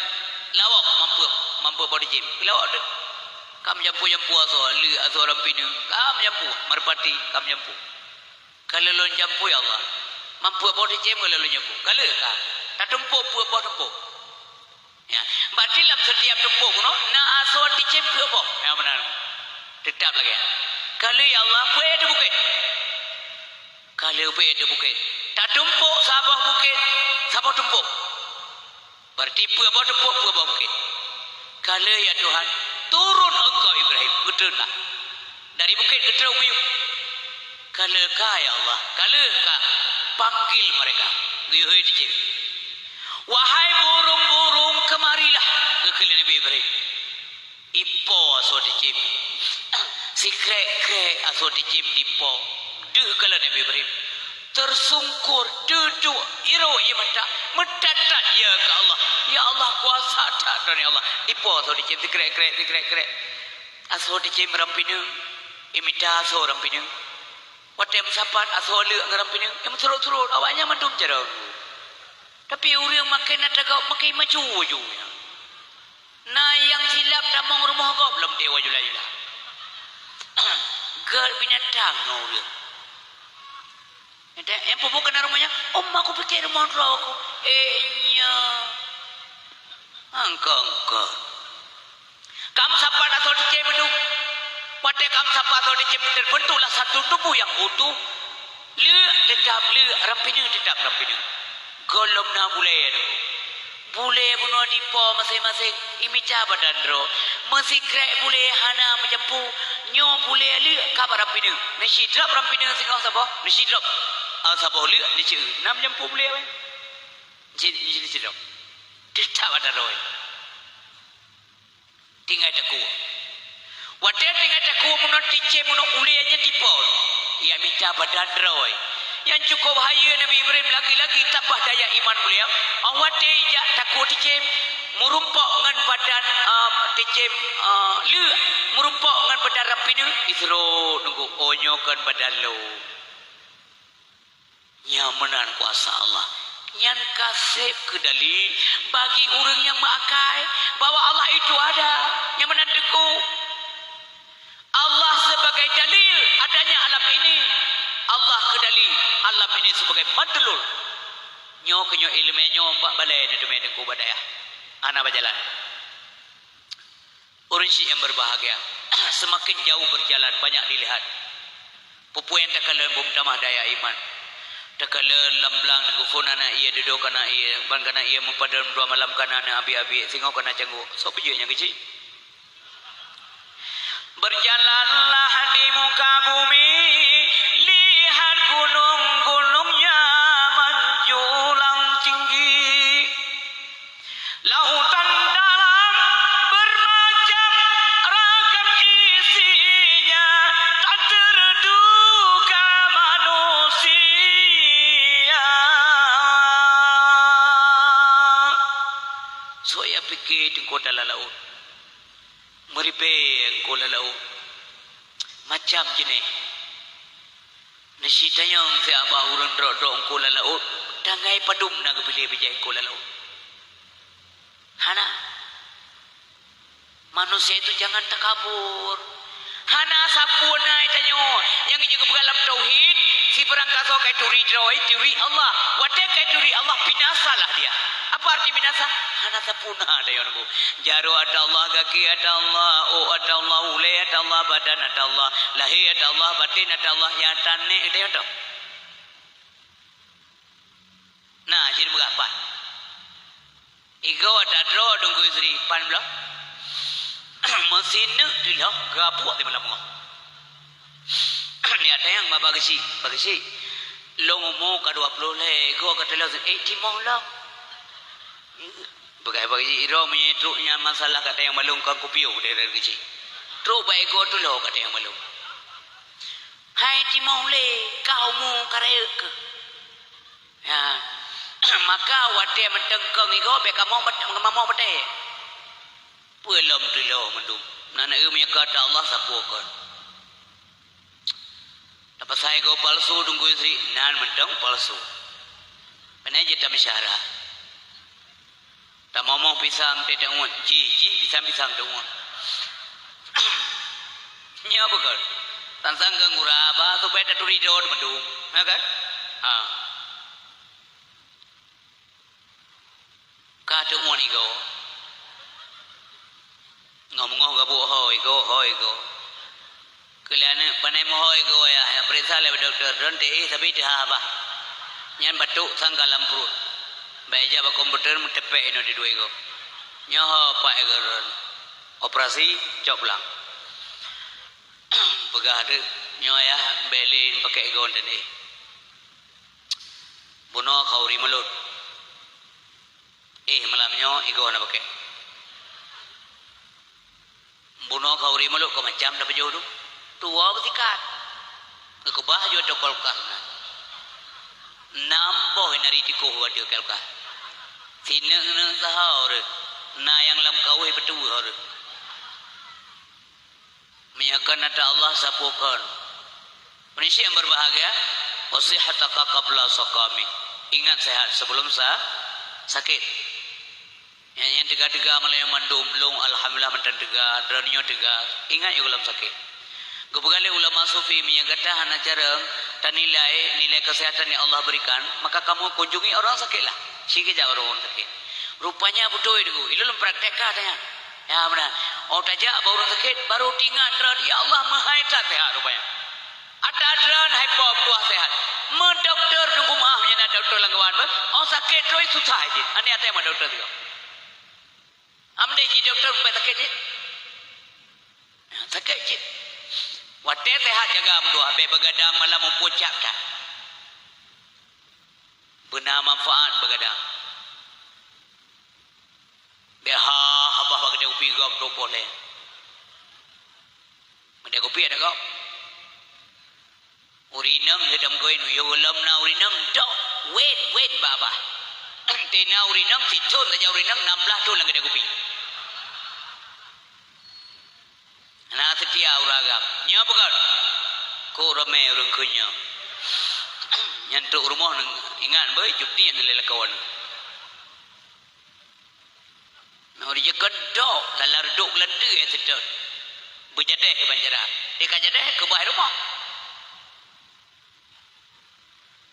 Lawok, mam peuet, mam peuet boh teucém. Lawok teuk. Ka meujampu-jampu asoe, leuk asoe rampineung. Ka meujampu, merpati, ka meujampu. Ka lheueh lôn jampu, ya Allah. Mam peuet boh teucém ka lheueh lôn jampu. Ka lheueh ka. Tatumpôk peuet boh tumpôk. Ya, berarti lam setiap tumpôk bunoe na asoe teucém peuet boh. Ya, meunan. Teutap lagèe nyan. Ka lheueh, ya Allah, peuet teuh bukét. Ka lheueh peuet teuh bukét. Tatumpôk saboh bukét, saboh tumpôk. Berarti peuet boh tumpôk, peuet boh bukét. Ka lheueh, ya Tuhan, turun engkau Ibrahim, geutreun lah. Dari bukét geutrok miyueb. "Ka le ka, ya Allah, ka le ka, panggil mereka," geuyue ticém. "Wahai burung-burung, kemarilah," geukheun lé Nabi Ibrahim. Ipo asoe ticém. Sikrek-krek asoe ticém dipo. Deuh kalon Nabi Ibrahim. Teusungkur, deuduek, irok ie mata, meutat-tat ie keu Allah. "Ya Allah, kuasa that Droe, ya Allah." Dipo asoe ticém, sikrek-krek, sikrek-krek. Asoe ticém ram pineung, imita asoe ram pineung. Watée meusapat asoe leuk ngon ram pineung, imeusurot-surot, awaknyan mandum carông. Tapi ureuëng makai na tagau, makai maju-maju. Na nyang silap tamong rumoh gob lom deh wajula-jula. Gét binatang ngon ureuëng. Nyang peubuet keunan rumoh nyan, "Om, aku pikir rumoh droe aku." Eh, nyo. Angka-angka. Ka meusapat asoe ticém mandum. Watée ka meusapat asoe ticém, terbentuklah satu tubuh yang utuh. Leuk teutap leuk, ram pineung teutap ram pineung. Gohlom na bulée nunggu. Bulée bunoe dipo maséng-maséng, imita badan droe. Meusikrek bulée hana meujampu, nyoe bulée leuk ka bak ram pineung. Neusidrob ram pineung singoh saboh, neusidrob. Saboh leuk neuceu. Na meujampu bulée wéh. Jih, jih neusidrob. Teutap badan droe. Tinggai takue. Watée tinggai takue meunan ticém meunan ulée nyan dipo. Ia mita badan droe. Nyang cukup hayeue Nabi Ibrahim lagi-lagi tambah daya iman mulia. Watée jak takue ticém, meurumpok ngon badan, ah, ticém, ah, leuk, meurumpok ngon badan ram pineung, isurot nunggu, "Oh, nyoe kon badan lôn." Nyan meunan kuasa Allah. Nyan ka sép keudali bagi ureuëng nyang meuakai bahwa Allah itu ada. Nyan meunan teungku. Allah sebagai dalil adanya alam ini. Allah keudali alam ini sebagai madlul. Nyoe keuh nyoe iéleumé nyoe bak balée neuteumé teungku bak dayah. Hana bajalan. Ureuëng syiek yang berbahagia, semakin jauh berjalan, banyak dilihat. Peue-peue nyang takalon beutamah daya iman. Takalon lam blang nunggu phon aneuk ie, dudoe aneuk ie, ban aneuk ie meupadum dua malam kana aneuk abi-abi, singoh kana cangguek. Soe peujeuet nyang keuchik? Berjalanlah di muka bumi, lihat gunung-gunungnya menjulang tinggi. Lautan dalam bermacam ragam isinya, tak terduga manusia. Soe nyang pike teungku dalam laôt, meuribée teungku lam laôt, macam jeuneh. Neusi tanyong siat bak ureuëng drok-drok teungku lam laôt, tinggai padum na geupiléh bijéh teungku lam laôt. Hana. Manusia itu jangan takabur. Hana sapeue na tanyoe nyang jeuet geupeugah lam tauhid, sibarang kasoe ka turi droe, turi Allah. Watée ka turi Allah, binasalah dia. Apa arti binasa? Hana sapeue na tanyoe nunggu. Jaroe ata Allah, gaki ata Allah, ôk ata Allah, ulée ata Allah, badan ata Allah, lahé ata Allah, batén ata Allah, nyang tanék tanyoe tu. Nah, jeuet meugah pat. Igoe ata droe teungku istri pan bloe. Meusineuk teuloh geuabuek di malam nyoe. Ni ata nyang ba bageusi, bageusi. Lôn umu ka dua ploh lhée, igoe ka teuloh, eh, timoh lom. Peugah bageusi, iroe meunyoe trok nyan masalah ka tayang malum ka kupiôh dari keuchik. Trok bak igoe teuloh ka tayang malum. Hai timoh lé, ka umu ka rayeuk keuh. Ya. Maka watée meuteungkong igoe bék kamoe bet-, kamoe beudée. Peue lom teuloh mandum. Na na eu meunyoe ka ata Allah sapeue kon. Tapasai igoe palsu teungku istri, nan mantong palsu. Pane jeuet tameusyara. Tamomoh pisang teuh taungut, jih, jih pisang-pisang taungut. Nyoe beugöt. Tansang keu gura haba supaya taturi dot mandum. Ha kan? Ha. Ka taungut igoe. Ngon meungoh gabuek ho igoe, ho igoe. Keu lheueh aneuk pane meuho igoe yah, peuriksa lé dokto, droen teuéh sabe teuhah bah. Nyan batuk sangka lam pruet. Bak ijak bak komputer meuteupeue inoe di dua igoe. Nyoe ho pat igoe droen. Operasi cok blang. Peugah teuk, "Nyoe yah, bèk lé pakèk igoe teuh." "Bunoe khauri mulod." "Eh, malam nyoe igoe hana pakèk." "Bunoe khauri mulod keu macam tapajoh tu." Tuwoe beusikat. Geukeubah ju ateueh kulkas na. Nam boh inari tikoh u ateueh kulkas. Sineuk-neuk saho reuh. Na nyang lam kaweh peutuweuh reuh. Meunyoe kon ata Allah, sapeue kon. Peunisiek nyang berbahagia, "Wa sihhataka qabla saqamik." Ingat sehat sebelum sa-, sakit. Nyang, nyang teuga-teuga malam nyoe mandum, lôn alhamdulillah mantong teuga, droeneuh nyoe teuga. Ingat yôh gohlom sakét. Geupeugah lé ulama sufi, meunyoe gata hana carông tanilai nilai kesehatan yang Allah berikan, maka kamu kunjungi orang sakitlah. Sikeujak ureueng sakét. Rupanya beutôi teungku, ilôn praktek ka tanya. Ya, meunan. Oh, tajak bak ureueng sakét, baru teuingat droe, "Ya Allah, meuhai that sehat rupanya." Ata droe hai po meutuah sehat. Meudokto teungku, meu'ah, meunyoe na dokto lam geuwan, beuh. Oh, sakét terus susah cit. Ani até meudokto teungku. Am deh ji dokto, bèk sakét cit. Sakét cit. Watèe sehat jaga meutuah, bèk beugadang malam muphom cap that. Beuna manfaat beugadang. Bèk ha, habah bak keudè kupi gob, tupôh lé. Keudè kupi ada gob. Ureueng inong hitam koin, yo lom na ureueng inong, dok, wet, wet, babah. Tena ureueng inong, sithon saja ureueng inong, enam belas thon lam keudè kupi. Na seutia ureueng agam. Nyoe peugah. Kok ramé ureueng keu nyoe. Nyan trok rumoh nang ingat beu cuti nyan lé lakoe. Nyoe di jeuet keudok, lala reudok geulanteue seutôt. Beujadeh ban cara. Di ka jadeh keubah rumoh.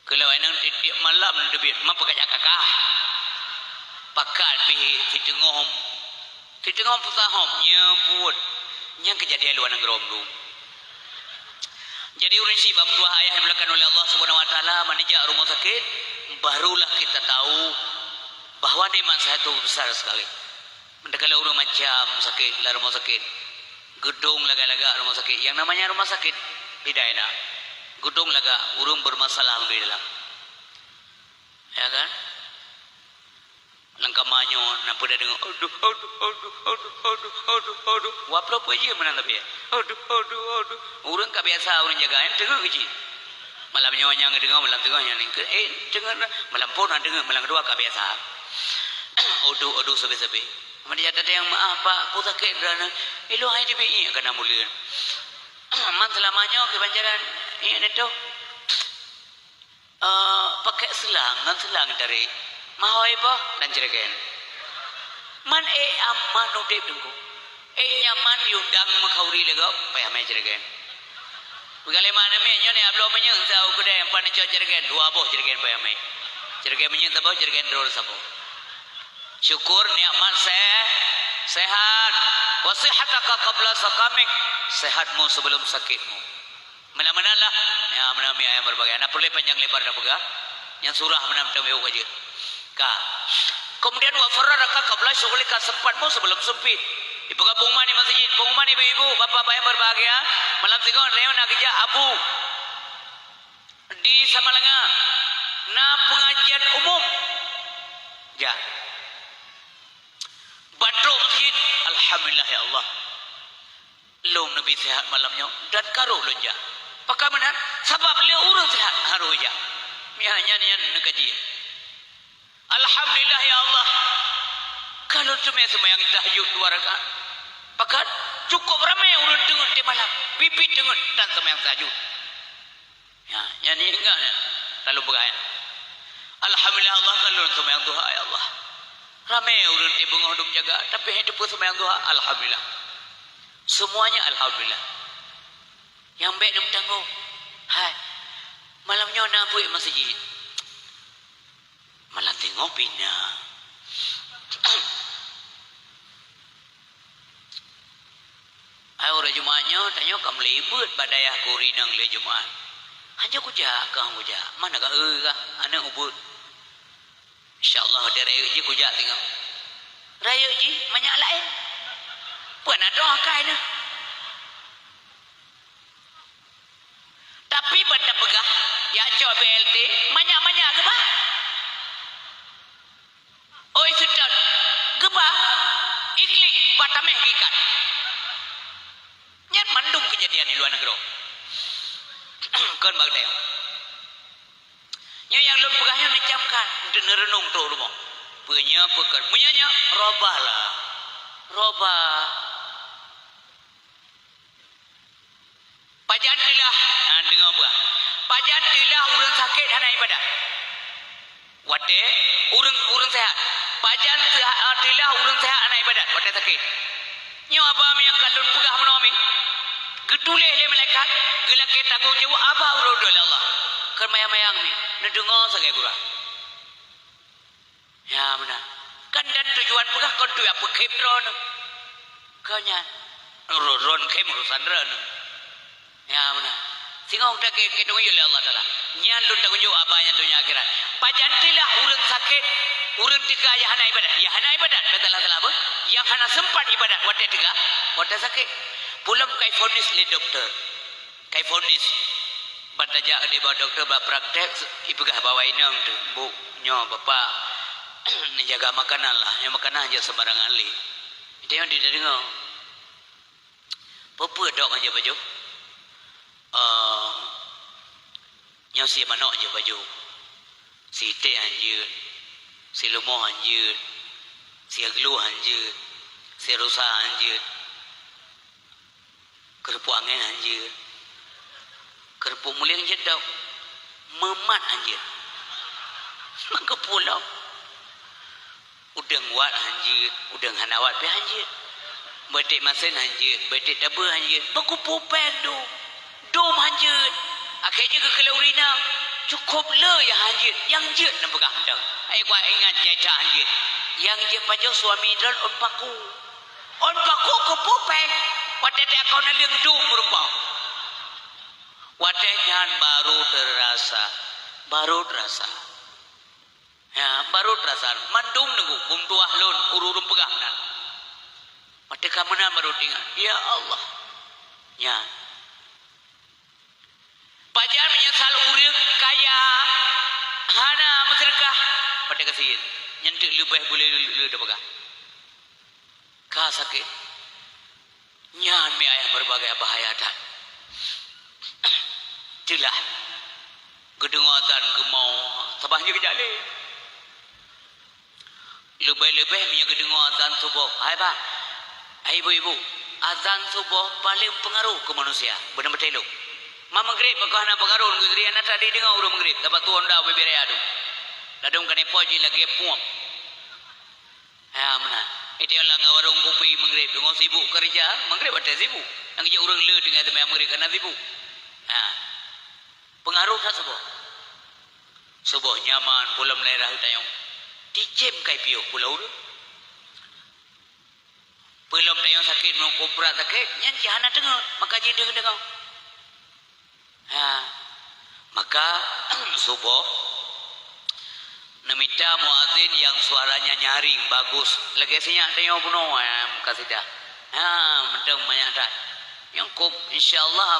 Keu lawét nang tiep-tiep malam neuteubiet, ma peukajak kakah. Pakat pih siteungoh, siteungoh peusahom nyeubeuet. Nyang keujadian luwa nanggroe dum. Jadi ureueng syiek bak meutuah ayah yang dimuliakan oleh Allah Subhanahu wa Taala, meunijak rumoh sakét, barulah kita tahu bahwa nikmat sehat itu besar sekali. Mantakalon ureueng macam sakét lam rumoh sakét, geudong lagak-lagak rumoh sakét. Yang namanya rumah sakit, beda ina. Geudong lagak ureueng bermasalah di dalam. Ya kan? Lam kama nyoe, na peue tadeungoe, "Aduh, aduh, aduh." Wah, peue-peue jih meunan tapi, ya. "Aduh, aduh, aduh." Ureueng ka biasa ureueng jaga, nyan teungeut keu jih. Malam nyoe nyang geudeungoe, malam teungoh nyang ningkeue, eh, teungeut, malam phon na teungeut, malam keudua ka biasa. Aduh, aduh, sabe-sabe. Meunyoe ata nyang meu'ah, "Pak, peue sakét droeneuh?" "Ilôn hai teubiet iék kana muleuen." "Man seulama nyoe keu banjaran iék neutoh?" "Eh, pakèk seulang, ngon seulang tarék." "Mahôi boh?" "Lam jeureuen." "Man ék aman udép teungku." "Ék nyaman, yue dang meukauri lé gob, payah mé jeureuen." Peugah lé mak namiet, "Nyoe nyak bloe minyeuk sa u keudè, empat neucok jeureuen, dua boh jeureuen payah mé. Jeureuen minyeuk saboh, jeureuen droe saboh." Syukur nikmat se-, sehat. "Wa sihhataka qabla saqamik." Sehatmu sebelum sakitmu. Meunan-meunan lah. Ya, meunan mi ayang berbagai. Hana peureulèe panjang lebar tapeugah. Nyang surah meunan meuteumèe ka jeuet. Ka. Kemudian, "Wa faragaka qabla syughlika," sempatmu sebelum sempit. Ibu ka pengumuman di masjid, pengumuman ibu-ibu, bapak-bapak yang berbahagia, malam singoh rayeuk na geujak abu di Samalanga, na pengajian umum. Jak. Ban trok masjid, alhamdulillah ya Allah. Lôn neubi sehat malam nyoe dan ka rôh lôn jak. Pakon meunan? Sabab lé ureueng sehat harôh jak. Nyan, nyan, nyan neukaji. Alhamdulillah ya Allah. Ka lôn teumèe seumayang tahajud dua rakaat. Pakon? Cukup ramé ureueng teungeut teuh malam. Biet-biet teungeut tan seumayang tahajud. Ya, nyan ingat nyan. Lalu peugah nyan. Alhamdulillah Allah ka lôn seumayang duha, ya Allah. Ramé ureueng teuh beungoh dum jaga, tapi hana teupeu seumayang duha, alhamdulillah. Semuanya alhamdulillah. Nyang bèk neumeutanggong. Hai, malam nyoe na buet masjid. Malam teungoh pih na. Hai uroe Jumat nyoe, tanyoe ka meulibeuet bak dayah keu ureueng inong lé Jumat. Hanjeuet kujak, kah kujak. Mana ka eu kah? Aneuk ubeuet. Insya Allah, watèe rayeuk jih kujak teungoh. Rayeuk jih, manyak laén. Peue na toh akai neuh? B L T, manyak-manyak geuba. Oi seutôt, geuba, iklik, bak tameh geuikat. Nyan mandum keujadian di luwa nanggroe. Kon bak geutanyoe. Nyoe nyang lôn peugah nyoe neucamkan, neureunong trok rumoh. Peue nyoe, peue kon. Meunyoe nyoe, robah lah. Robah. Pajan teulah, nah, deungoe bah. Pajan teulah ureuëng sakét hana ibadat? Watée ureuëng, ureuëng seuhat. Pajan seuha-, teulah ureuëng seuhat hana ibadat watée sakét? Nyoe haba meunyoe ka lôn peugah meunoe mi, geutuléh lé malaikat, geulakée tanggong jaweueb haba uroe-uroe lé Allah. Keu mayang-mayang mi, neudeungoe sagai gura. Ya, meunan. Kan dan tujuan peugah kon tujuan peukhém droeneuh. Keu nyan. Ro-, ron khém urusan droeneuh. Ya, meunan. Singoh gata ke-, keudong yue lé Allah Taala. Nyan lôn tanggong jaweueb haba nyan donya akhirat. Pajan teulah ureuëng sakét, ureuëng teuka nyang hana ibadat. Nyang hana ibadat, beusalah-salah apa? Nyang hana seumpat ibadat watée teuka, watée sakét. Peulom kai vonis lé dokto. Kai vonis. Ban tajak di bak dokto bak praktek, ipeugah bak awak inong teuh, "Bu, nyoe Bapak neujaga makanan lah, nyoe makanan jeuet sembarangan lé." Itu nyang dideungoe. Peue-peue dok han jeuet pajoh? Eh, nyoe sie manok jeuet pajoh. Sie iték han jeuet, sie leumoh han jeuet, sie gluek han jeuet, sie rusa han jeuet. Keureupuk angén han jeuet. Keureupuk muléng jeuet dok. Meumat han jeuet. Meukeupulok. Udeueng wat han jeuet, udeueng hana wat pih han jeuet. Beutek masen han jeuet, beutek tabeue han jeuet. Beukupu péng dum. Dum han jeuet. Akhé jeuet keu keuleue ureueng inong. Cukôp le nyang han jeuet. Nyang jeuet neupeugah mantong. Ai kuat ingat jai that han jeuet. Nyang jeuet pajoh suami droen ôn paku. Ôn paku keupeue péng, watée teuka naleueng dum rupa. Watée nyan baru teurasa, baru teurasa. Ya, baru teurasa. Mandum neugok, bum tuwah lôn, ureuëng peugah meunan. Watée ka meunan baru teuingat, ya Allah. Nyan. Pajan meunyoe sal ureuëng kaya hana meuseudeukah, watée ka sie, nyan teuk leubeh bulée le, le, le tapeugah. Ka sakét. Nyan mi ayah meureubagai bahaya that. Teulah. Geudeungoe azan geumoe, sabah nyoe geujak lé. Leubeh-leubeh meunyoe geudeungoe azan suboh. Hai bah, hai ibu-ibu, azan suboh paleng peungaroh keu manusia. Beuna meuteulok. Ma meugréb bak hana peungaroh keu geuria na that jideungoe ureuëng meugréb, sabab tuwö nda ubé-bé raya dum. Ladôm ka neupot jih lagée pueng. Ya, meunan. Itu nyang lam warong kupi meugréb, deungoe sibuk keureuja, meugréb watée sibuk. Nyang jeuet ureuëng le tinggai teuma meugréb kana sibuk. Ha. Peungaroh that suboh. Suboh nyaman, peulom daerah geutanyoe. Ticém kai piôh pulo ureuëng. Peulom tanyoe sakét, meunyoe brat sakét, nyan cit hana teungeut, maka jideueng-deungoe. Ha, maka suboh neumita muazin nyang suaranya nyaring, bagus. Lagée sinyak tanyoe bunoe, ha, meukasideh. Ha, mantong manyak that. Nyang kop, insya Allah,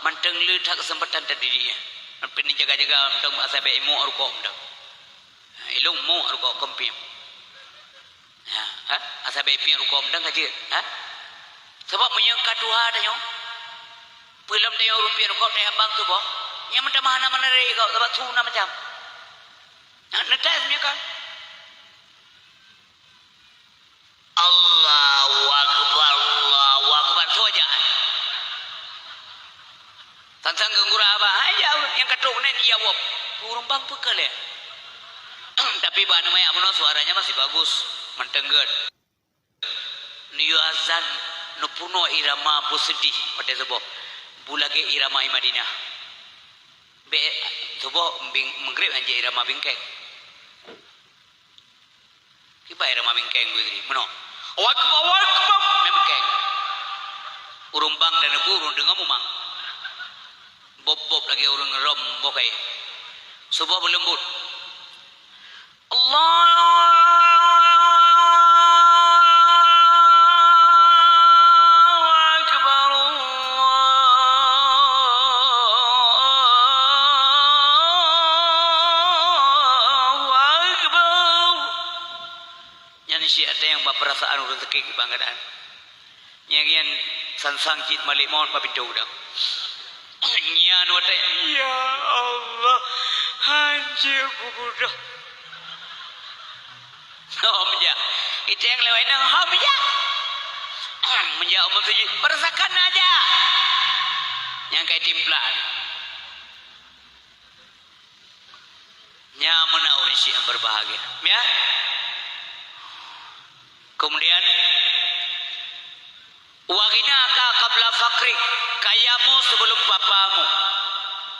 mantong le that keuseumpatan tadi nyan. Tapi neujaga-jaga mantong, asai bék imuek rukok mantong. Ha, ilong muek rukok keumpiem. Ha, ha? Asai bék pieng rukok mantong ka jeuet, ha? Sabab meunyoe ka tuha tanyoe, peulom tanyoe ureuëng pieng rukok tajak bang suboh, nyan meutamah hana meunarek gob, sabab su na macam. Nah, neutes meunyoe ka. Allahu Akbar, Allahu Akbar, soe jak? Sang-sang keu gura bah, hai ya, nyang ka trok nyan, ya wop. Ureuëng bang peue keu lé. Tapi bak aneuk manyak bunoe suaranya masih bagus, mantong gét. Neuyue azan, neupunoe irama beuseudeh watée suboh. Beu lagée irama i Madinah. Bék suboh bing-, meugréb han jeuet irama bingkeng. Kiban irama bingkeng geuh jih, meunoe. Allahu Akbar, Allahu Akbar, mé bingkeng. Ureuëng bang dan ibu, ureuëng deungoe mumang. Bob-bob lagée ureuëng rom boh kayée. Suboh beuleumbot. Allahu Akbar, Allahu Cit watée nyang bak peurasaan ureuëng sakét bak keuadaan. Nyang nyan sansang cit malaikat maut bak pintoe udang. Nyan watée, "Ya Allah, hanjeuet kubudoh." Hom jak. Iteng lewat inong, hom jak. Meunjak umum sujud, "Peurasakan aja." Nyang kai timplan. Nyan meunan ureuëng syiek nyang berbahagia. Ya? Kemudian, "Wa ghinaka qabla faqrik, kayamu sebelum papamu."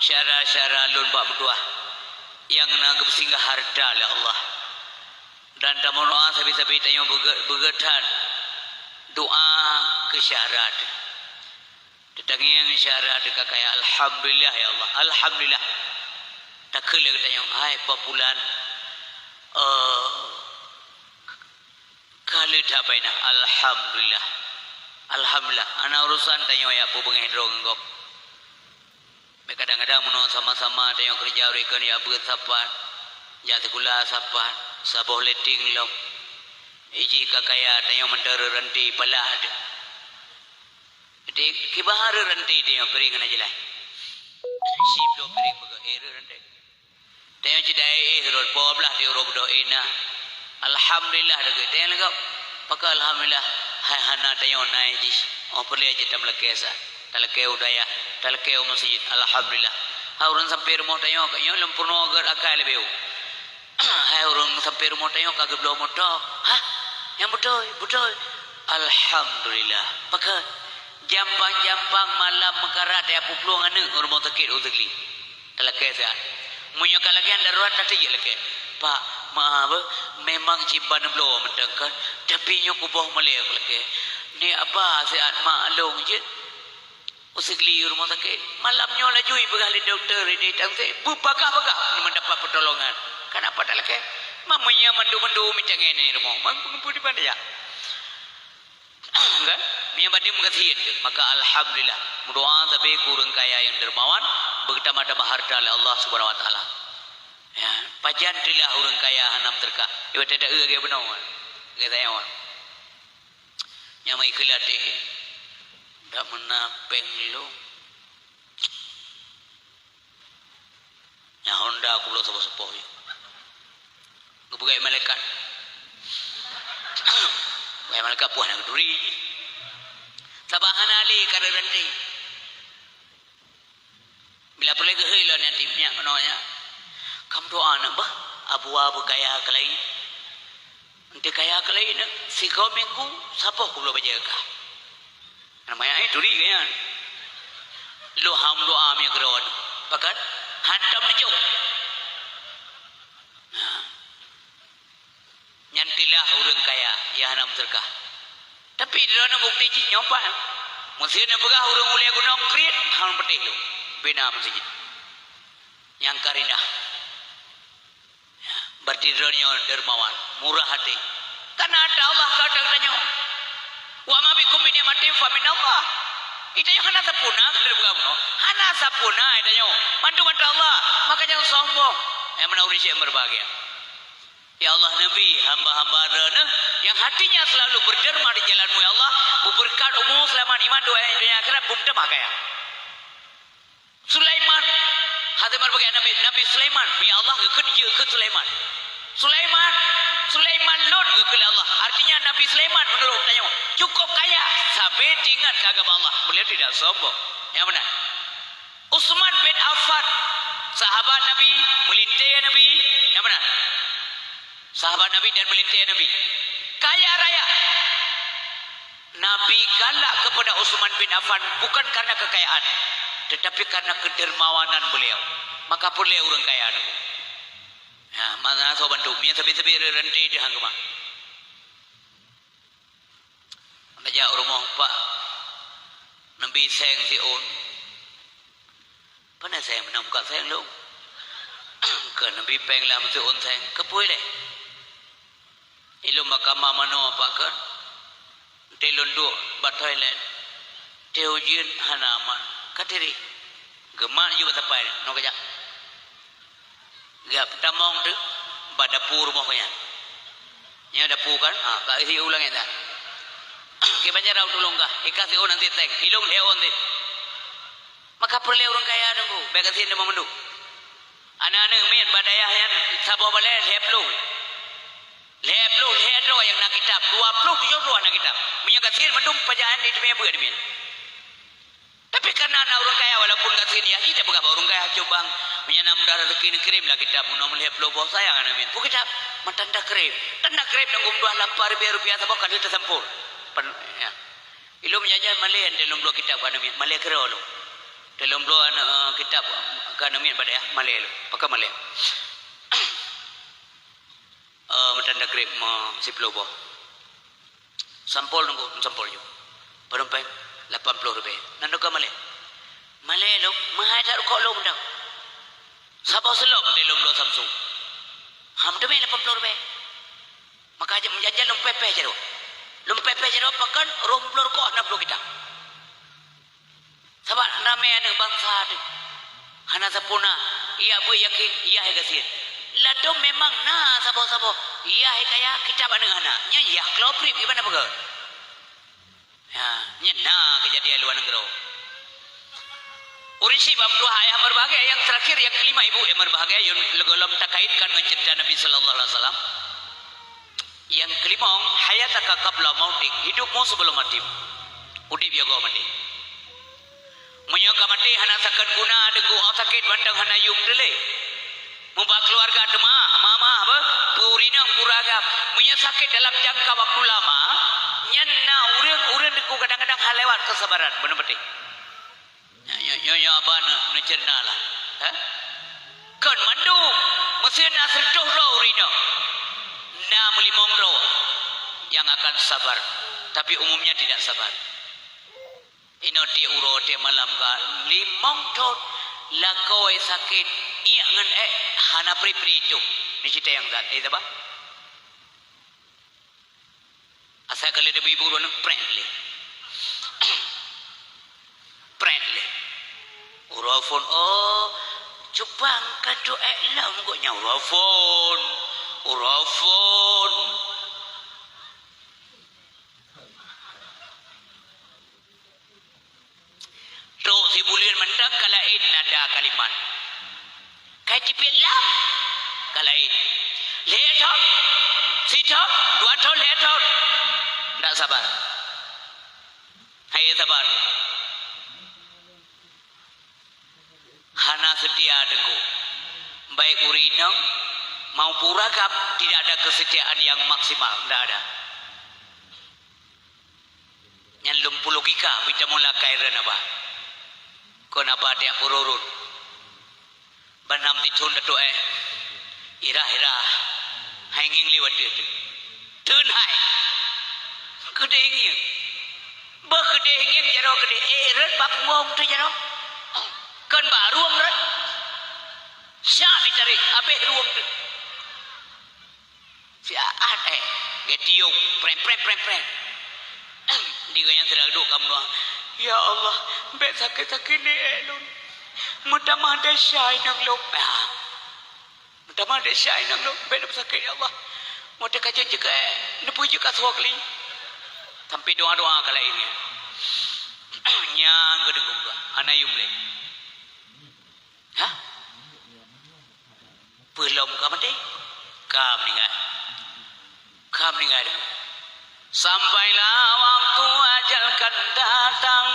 Syedara-syedara lôn bak meutuah nyang na geusinggah hareuta lé Allah. Dan tameudoá sabe-sabe tanyoe beugét-beugét that doá keu syedara teuh. Teutangieng syedara teuh ka kaya, "Alhamdulillah, ya Allah, alhamdulillah." Takheun lé geutanyoe, "Hai, Pak Pulan, eh, ka lheueh that bak inong?" "Alhamdulillah. Alhamdulillah. Hana urusan tanyoe jak peubeungéh droe ngon gob." Meuka kadang-kadang meunoe sama-sama tanyoe keureuja, ureuëng kheun jak beuet sapat, jak sikula sapat, saboh leteng lom. Iji ka kaya tanyoe mantong reuranté pala teuh. Jadi, kiban reuranté tanyoe piréng hana jeulaih. Sibloe piréng beugét, eh, reuranté. Tanyoe cit dai éh rot, po blah di uroe beudôh éh na. Alhamdulillah lagée tanyoe lagak. Pakon alhamdulillah, hai hana tanyoe na jih. Oh, peureulée jih tameulakée sa. Talakée u dayah, talakée u meuseujid. Alhamdulillah. Hai ureuëng sampoe rumoh tanyoe, ka nyoe lom peurunoe gét akai leubeh u. Hai ureuëng sampoe rumoh tanyoe ka geubloe moto. Hah? Nyang beutôi, beutôi. Alhamdulillah. Pakon? Jampang-jampang malam meukarat ya puplueng aneuk rumoh sakét u Sigli. Talakée siat. Meunyoe ka lagée nyan darurat, tateujeuet lakée, "Pak, meu'ah beuh, memang cit ban bloe mantong kon, tapi nyoe kuboh malée lakée. Ni apa siat mak lôn jeuet u Sigli rumoh sakét. Malam nyoe laju ipeugah lé dokto ideh tang sét, beubagah-bagah meudapat peutolongan." Kenapa talakée? Meunyoe mandum-mandum mita ngon rumoh, man peungeupeu di Bandar. Kan? Meunyoe bandum meugasien teuh, maka alhamdulillah. Meudoá sabe keu ureuëng kaya nyang dermawan, beugeutamah-tamah hareuta lé Allah Subhanahu wa Taala. Ya, pajan teulah ureuëng kaya hana meuseudeukah. Iwa teuda eu lagée bunoe. Lagée tanyoe. Nyang meuikeulat teuh. Dak meunan péng lôn. Nyang honda kubloe saboh-saboh. Geupeugah malaikat. Geupeugah malaikat, "Puih na geuturi." Sabab hana lé ka reuranté. Bila peureulée geuhôi lôn nyang tieb nyak keunoe nyan, "Kam doa na bah, Abu Abu kaya keulayi." Eunteuk kaya keulayi na, sigoe minggu saboh kubloe bajée kah. Namanya, eh, turi gaya. Lo ham doa mi keudroe. Pakon? Hantom neujok. Nah. Nyan teulah ureuëng kaya, ya hana meuseudeukah. Tapi droeneuh bukti jih nyoe pat. Meuseu neupeugah ureuëng ulée gunong kriet, hana peutéh lo. Bina meuseujid. Nyang karinah. Berarti droeneuh nyoe dermawan, murah até. Karena ata Allah ka geutanyoe. "Wa ma bikum min ni'matin fa min Allah." Geutanyoe hana sampurna, keu lheueh bunoe. Hana sampurna geutanyoe. Mandum ata Allah. Maka jangan sombong. Nyang meunan ureuëng syiek nyang berbahagia. Ya Allah, neubi hamba-hamba Droeneuh nyang hatinya selalu berderma di jalan-Mu, ya Allah, beubeureukat umu, seulamat iman, doa donya akhirat, beumeuteumakaya. Sulaiman, hana meurupakan Nabi, Nabi Sulaiman, ya Allah, geukheun jeuet keu Sulaiman. Sulaiman, Sulaiman lôn geukheun lé Allah. Artinya Nabi Sulaiman menurut tanyoe cukup kaya, sabe teuingat keu agama Allah. Beliau tidak sombong. Nyang meunan. Utsman bin Affan, sahabat Nabi, meulintée Nabi, nyang meunan. Sahabat Nabi dan meulintée Nabi. Kaya raya. Nabi galak kepada Utsman bin Affan bukan karena kekayaan, tetapi karena kedermawanan beliau. Maka peureulée ureuëng kaya Nabi. Ha, maka soe bantu, meunyoe sabe-sabe ranté deuh hang keumah. Tajak u rumoh, "Pak, neubi seng siôn." "Pane seng, meunan muka seng lôn?" "Keu neubi péng lam siôn seng." "Keupeue lé?" "Ilôn bak kama manoe, Pak, keu. Eunteuk lôn duek bak toilet. Teuh ujeuen hana aman. Ka tiri." Geumat laju bak sapai, "Nyoe keujak." Geupeutamong teuk bak dapu rumoh geuh nyan. Nyoe dapu kan? Ha, ka isi ulang nyan dah. Kiban cara tulông kah? Ikah siôn nanti teng. Ilông lhèe ôn ti. Maka peureulèe ureueng kaya teungku. Bèk gasien teuma mandum. Aneuk-aneuk miet bak dayah nyan saboh balèe lhèe ploh. Lhèe ploh lhèe droe nyang na kitab. Dua ploh tujoh droe na kitab. Meunyoe gasien mandum pajan di teumé beuet miet. Tapi karena na ureueng kaya, walaupun gasien yah jih tapeugah bak ureueng kaya, "Coba, meunyoe na mudah rezeki neukirém lah kitab, meunoe meulhèe ploh boh sayang aneuk miet." Peue kitab? Meutan takrém. Tan takrém nyang geumeudua lapan ribèe rupiah saboh ka lheueh tasampôh. Pen-, ya. Ilông janjan malèe, ente lôn bloe kitab keu aneuk miet, malèe keudroe lôn. Ente lôn bloe aneuk, eh, kitab keu aneuk miet bak dayah, malèe lôn. Pakon malèe? Eh, meutan takrém, eh, siploh boh. Sampôh nunggu, sampôh ju. Padum péng? Lapan ploh ribèe. Nan teuka malèe. Malèe lôn, meuhai that rukok lôn mantong. Saboh seulop ente lôn bloe Samsung. Ham teumé lapan ploh ribèe. Maka jak meujanjan lôn pèh-pèh jaroe. Lôn pèh-pèh jaroe pakon rhom bloe rukok hana bloe kitab. Sabab ramé aneuk bansa teuh hana sapeue na, yah beuet yakin, yah gasien. Ladôm memang na saboh-saboh, yah kaya kitab aneuk hana. Nyan yah kloprip iban peugah. Ya, nyan na keujadian luwa nanggroe. Ureueng syiek bak meutuah ayah meureubahagia, nyang teurakhir, nyang keulima ibu nyang meureubahagia, yun leugolom takaitkan ngon ceurita Nabi sallallahu alaihi wasallam. Nyang keulimong, hayataka qabla mautik, hidupmu sebelum matimu. Udép yogo maté. Meunyoe ka maté hana sakeuen guna, deungon sakét mantong hana yum teulé. Mubak keuluwarga teuma, mama beuh, peue ureueng inong pura agam. Meunyoe sakét dalam jangka waktu lama, nyan na ureueng-ureueng deungon kadang-kadang hana lewat keusabaran, beuna maté. Nyoe, nyoe, nyoe, nyoe haba neu-, neuceurita lah. Hah? Kon mandum, meusé na sireutoh droe ureueng inong. Na meulimong droe nyang akan sabar, tapi umumnya tidak sabar. Inoe tiep uroe tiep malam ka limong thon lakoe sakét, iek ngon ék hana pri-pri toh. Ni cerita nyang that, eh, saba? Asai ka lheueh teubibu droeneuh, prek lé. Prek lé. Uroe phon, oh, cupang ka trok ék lom gobnyan uroe phon. Uroe phon. Trok sibuleuen mantong ka laén nada kalimat. Ka cipet lam, ka laén. Lhèe thon, sithon, dua thon, lhèe thon. Ndak sabar. Hai sabar. Hana seutia teungku. Baik ureueng inong maupun ureueng agam, tidak ada kesetiaan yang maksimal, ndak ada. Nyan lom peue logika bita mula kaireuen haba. Kon haba tiep ureueng. Banam tithon dato eh. Irah-irah. Hai ngieng liwat teuh. Teun hai. Keudeh ngieng. Beuh keudeh ngieng jaroe keudeh. Eh, rot bak punggong teuh jaroe. Kon bak rueng rot. Syak ditarék, abéh rueng teuh. Siat, eh, geutiok, preng, preng, preng, preng. Di gobnyan sidroe duek ka meudoa, "Ya Allah, bèk sakét-sakét lé ék lôn. Meutamah desya inong lôn." Ah. "Meutamah desya inong lôn, bèk neupeusakét, ya Allah. Watèe ka jeuet jeuet keu ék, neupeujeuet ka soe kali." Sampai doa-doa ka laén nyan. Nyan geudeungoe, hana yum lé. Hah? Peue lom ka maté? Ka meuninggai. Ka meuninggai. Sampailah waktu ajal kan datang,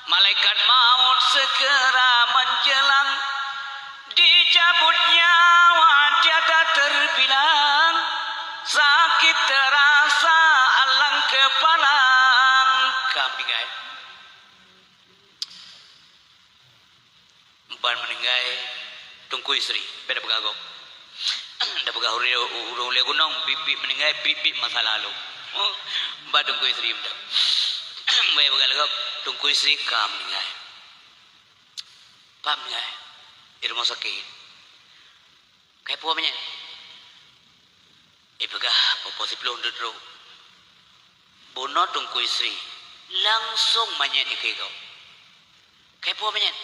malaikat maut segera menjelang. Dicabut nyawa tiada terbilang, sakit terasa alang kepalang. Ka meuninggai. Ban meuninggai Teungku Yusri, bèk tapeugah gob. Tapeugah ureueng, ureueng ulèe gunong, bit-bit meuninggai, bit-bit masa lalu. Oh, ban Teungku Yusri mantong. Bèk peugah lé gob, Teungku Yusri ka meuninggai. Pat meuninggai? Di rumoh sakét. Kai puwoe manyét? Ipeugah po-po siploh duduk. Bunoe Teungku Yusri, langsong manyét ikeue gob. Kai puwoe manyét?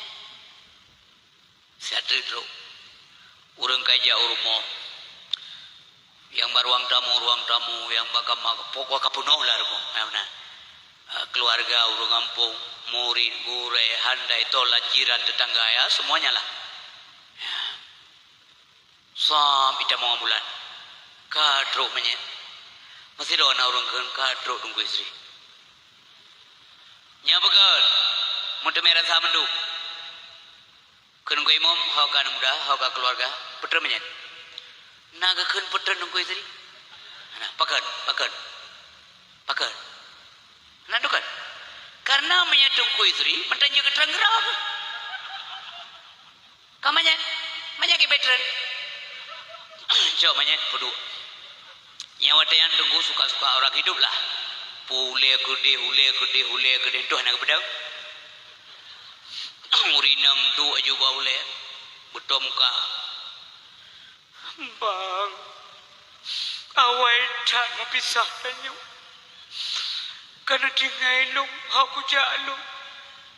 Siat teudroe. Ureueng ka ijak u rumoh. Nyang bak ruang tamu, ruang tamu, nyang bak kama, pokok ka peunoh lah rumoh. Nyang meunan. Ah, keluarga, ureuëng gampông, murit, gurée, handai, tolan, jiran, tetangga, ya, semuanya lah. Ya. Sab itamong bulan. Ka trok manyét. Meusidroe na ureuëng kheun ka trok Teungku Yusri. Nyan pakon, meuteumé rasa mandum. Kheun keu imum, ho ka aneuk muda, ho ka keuluwarga, peutreun manyét. Na geukheun peutreun Teungku Yusri? Hana, pakon, pakon. Pakon. Na dukon. Karena meunyo Teungku Yusri, mantong jeuet keu trang geura. Ka manyét, manyét keu peutreun. Cok manyét peuduek. Nyang watée nyan Teungku suka-suka orang hidup lah. Pue ulée keudeh, ulée keudeh, ulée keudeh, tuh hana geupeudong. Ureuëng inong duek aju bak ulée, beutông muka. Bang, awai that meupisah tanyoe. Ka neutinggai lôn, hana kujak lôn.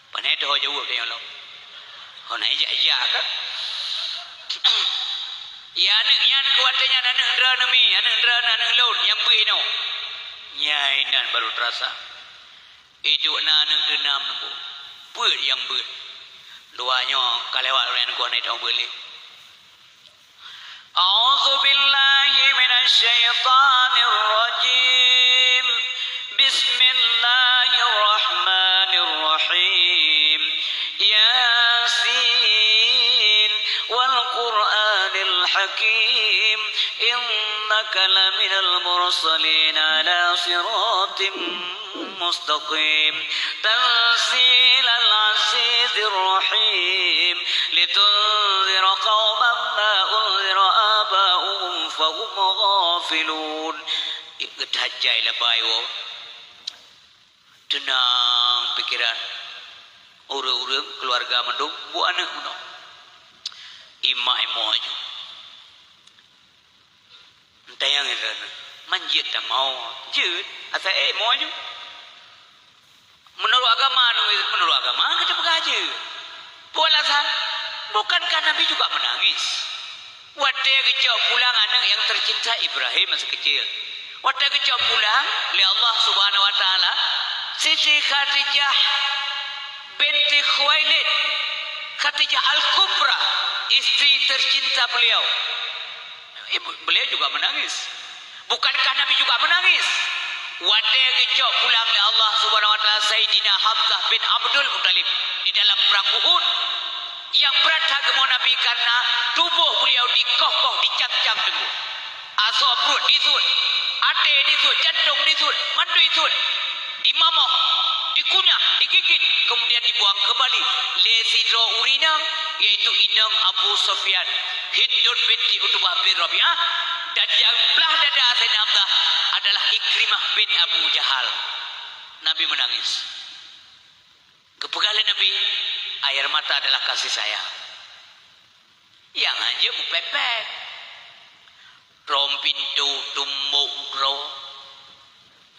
Pane teuh ho jaweueb tanyoe lom. Ho na ijak-ijak ka. Ya aneuk nyan keu watée nyan aneuk droeneuh mi, aneuk droeneuh aneuk lôn nyang beuet inoe. Nyan inan barô teurasa. Iduek na aneuk teunam nunggu. Beuet nyang beuet. Dua nyoe ka lewat ureuëng nyan keuh na itong beuet lé. أعوذ بالله من الشيطان الرجيم. بسم الله الرحمن الرحيم. ياسين والقرآن الحكيم. إنك لمن المرسلين على صراط مستقيم. تنزيل العزيز الرحيم. لتنذر قوما ما أنذر آباؤهم فهم غافلون. Geuthat jai labai woe. Teunang pikeran. Ureuëng-ureuëng keuluwarga mandum, bu aneuk meunoe. Imak imoe aju. Tanyong droeneuh, man jeuet tamong? Jeuet, asai ék moe nyoe. Meunurot agama, meunurot agama ka teupeugah jeuet. Peue alasan? Bukankah Nabi juga menangis watée geucok pulang aneuk nyang tercinta Ibrahim masa kecil? Watée geucok pulang lé Allah Subhanahu wa Taala, Siti Khadijah binti Khuwailid, Khadijah Al-Kubra, istri tercinta beliau. Ibu, beliau juga menangis. Bukankah Nabi juga menangis? Watée geucok pulang lé Allah Subhanahu wa Taala Saidina Hamzah bin Abdul Muttalib di dalam perang Uhud, nyang brat that geumoe Nabi karena tuboh beliau dikoh-koh, dicam-cam teungku. Asoe pruet disuet, até disuet, jantong disuet, mandum disuet. Dimamoh, dikunyah, digigit, kemudian dibuang kembali lé sidroe ureuëng inong, yaitu inong Abu Sufyan, Hindun binti Utbah bin Rabi'ah, dan nyang blah dada Saidina Hamzah adalah Ikrimah bin Abu Jahal. Nabi menangis. Geupeugah lé Nabi, air mata adalah kasih sayang. Nyang hanjeuet meupék-pék. Rhom pintoe, tumbok droe.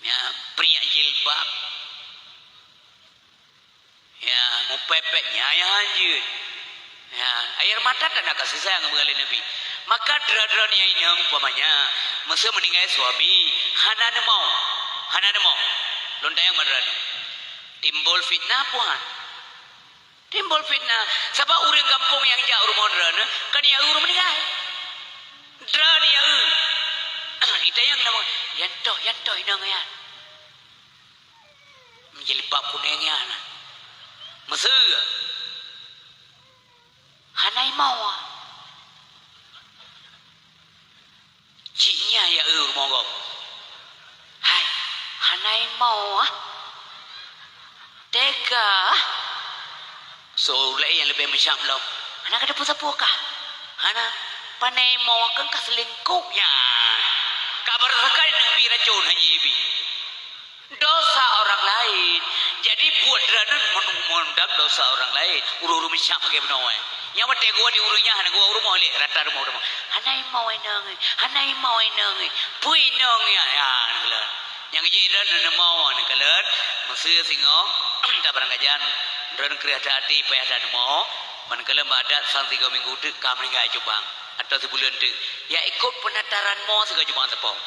Ya, priek jilbab. Ya, meupék-pék nyan nyang hanjeuet. Ya, air mata tanda kasih sayang bak lé Nabi. Maka droe-droe nyang inong umpamanya, meuseu meuninggai suami, hana neumoe. Hana neumoe. Lôn tanyong bak droeneuh. Timbul fitnah peue han? Timbul fitnah. Sabab ureuëng gampông nyang jak u rumoh droeneuh, ka neujak eu ureuëng meuninggai. Droeneuh jak eu. Itanyong nama, "Nyan toh, nyan toh inong nyan. Meujilbab kunéng nyan." Meuseu. Hana imoe. Cit nyan jak eu rumoh gob. Hai, hana imoe. Teuka. Soe ulée nyang leubeh meucam lom. Hana ka teupeue sapeue kah? Hana. Pane imoe keuh ka seulingkop nyan. Ka beureusakan neubi racon hana ibi. Dosa orang lain. Jadi buet droeneuh meunundang dosa orang lain. Ureuëng-ureuëng meucam lagée bunoe. Nyang watée geuwoe di ureuëng nyan hana geuwoe u rumoh lé, rata rumoh-rumoh. Hana imoe inong, hana imoe inong. Peue inong nyan? Ya, neukalon. Nyang jih droeneuh neumoe neukalon. Meuseu singoh, ta barangkajan, droeneuh kreueh hati-hati payah that neumoe. Ban neukalon bak adat sang tiga minggu teuk ka meuninggai cubang. Sibuleuen teuk, ya ikot peunataran mo sigoe jumang teupông.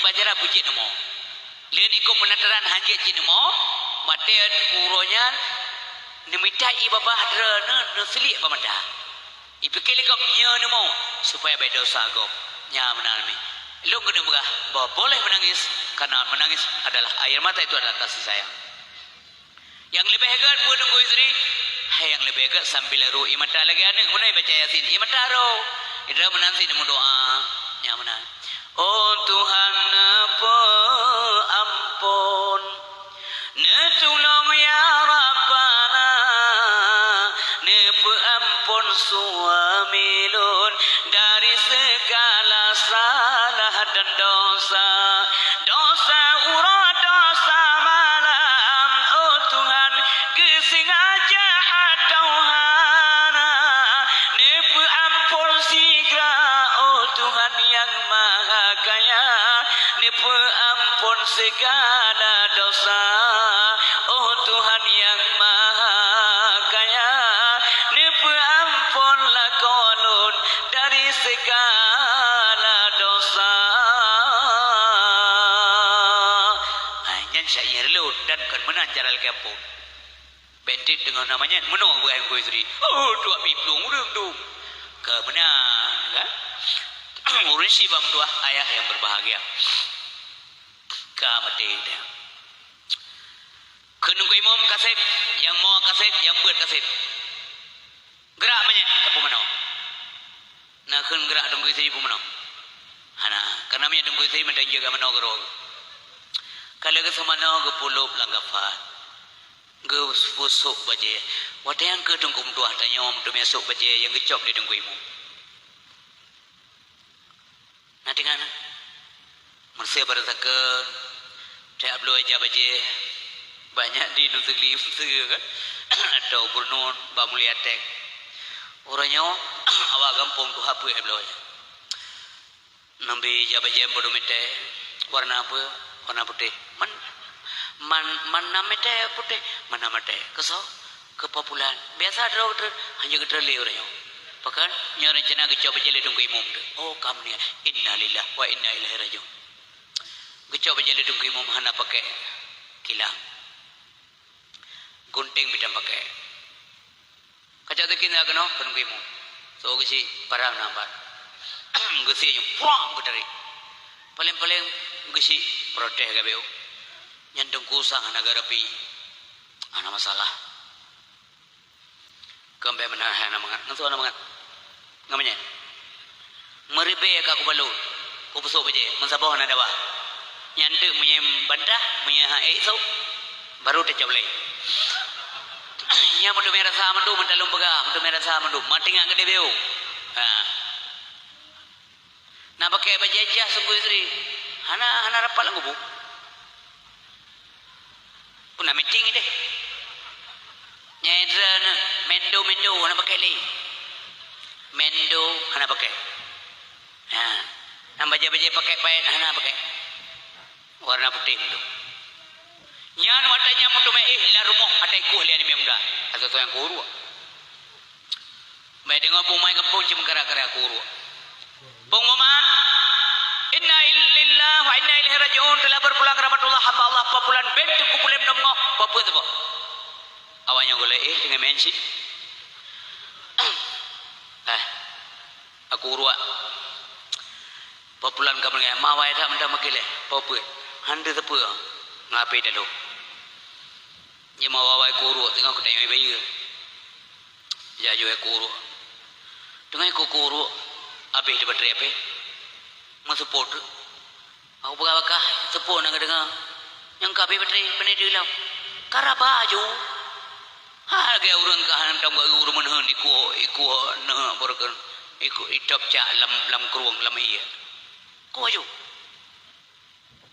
Bak jalan peucit neumo. Lheueh ikot peunataran hanjeuet cit neumo, watèe uroe nyan neumita ié babah droeneuh neuseuliek bak mata. Ipike lé gob nyoe neumo, supaya bèk desya gob. Nyan meunan mi. Lôn keuneuk peugah bahwa boleh menangis, karena menangis adalah air mata itu adalah kasih sayang. Nyang leubeh gèt peue Teungku Yusri? Hai nyang leubeh gèt sambil ro ié mata lagèe aneuk meunoe baca Yasin, ié mata ro. Idroe meunan sit meudoa. Nyan meunan. Oh Tuhan neupeuampôn. Neutulông ya Rabbana. Neupeuampôn suami lôn dari segala salah dan dosa. Dosa uroe, dosa malam, oh Tuhan, geusengaja atau hana, neupeuampôn sigra, oh Tuhan Nyang Maha Kaya, neupeuampôn segala dosa, oh Tuhan Nyang Maha Kaya, neupeuampôn lakoe lôn dari segala dosa. Hai, nyan syair lôn dan kon meunan cara lagèe ampôn. Bèk teungoh na manyèt meunoe beugai Teungku Yusri. Oh, tuak pih plueng ureueng tu. Kon meunan, kan? Ureueng syiek bak meutuah ayah yang berbahagia. Ka maté dah. Kheun Teungku Imum kasép, nyang mo kasép, nyang beuet kasép. Geurak manyèt, ka peumeunoe. Na kheun geurak Teungku Yusri peumeunoe? Hana, karena manyèt Teungku Yusri mantong jeuet ka meunoe keudroe. Ka lheueh geuseumanoe geupulop lam kafan. Geupusok bajèe. Watèe nyan keuh Teungku meutuah tanyoe meuteumé sôk bajèe nyang geucop lé Teungku Imum. Na teuingat na? Meusé baro takheun, tiep bloe ija bajèe, banyak di Nusli meusé kan? Atau Gubernur bak Mulia Teng. Uroe nyoe awak gampông tuha peue bloe ija. Neubi ija bajèe padum meter, warna peue? Warna putéh. Man, man, man nam meter putéh, man nam meter. Keusoe? Keu Papulan. Biasa droe geutrön, hana geutrön lé uroe nyoe. Pakon? Nyoe reuncana geucok bajèe lé Teungku Imum teuh. Oh, ka meuninggai. Innalillahi wa inna ilaihi raji'un. Geucok bajèe lé Teungku Imum hana pakai kilang. Gunting pih tan pakai. Ka cok teukin keunoe keu Teungku Imum. Soe geuchik parang na ban. Geusie nyoe, pruang geutarék. Paleng-paleng geuchik protes gabeu. Nyan Teungku sang hana geurapi. Hana masalah. Keu bèk meunan hai hana mangat. Ngon soe hana mangat? Ngon manyèt. Meuribèe ka kubalot. Kupeusoe bajèe. Meusaboh hana dawa. Nyan teuk meunyoe bantah, meunyoe han ék sôk, baru tacok lé. Nyan meuteumé rasa mandum, meutalông peugah, meuteumé rasa mandum. Maté ngat geude beu. Ha. Na pakai bajèe jas Teungku Yusri. Hana, hana rapat lam kubu. Puna meeting deh. Nyai dra mendo-mendo hana pakai lé. Mendo hana pakai. Ha. Nam bajèe-bajèe pakai paet hana pakai. Warna putéh mendo. Nyan watèe nyan meuteumé éh lam rumoh atai kueh lé aneuk muda. Atau nyang kuruek. Bèk deungoe pengumuman gampông cit meukara-kara kuruek. Pengumuman, "Inna lillahi wa inna ilaihi raji'un, telah berpulang rahmatullah hamba Allah Papulan bin Teungku Pulem Nom Ngoh, Papua Teuboh." Awak nyoe golek, eh, deungon meu'en cit. Eh, aku uruak. Papulan ka meuninggai, ma awai that mantong meukeuleh. Papua, han teuteupeu. Ngapi dalu. Nyoe ma awai kuruek teungoh kutanyong bayeue. Jajui kuruek. Teungoh kuruek, abéh di baterai H P. Meuseupôt. Aku peugah bak kah, seupôt na geudeungoe. Nyang ka abéh baterai, pane di lom. Ka raba aju. Ha, lagèe ureueng ka hantom geu ureueng meuneuen ikuek, ikuek neuheuk beureukeun. Ikuek itôb cak lam, lam krueng, lam ié. Ku aju.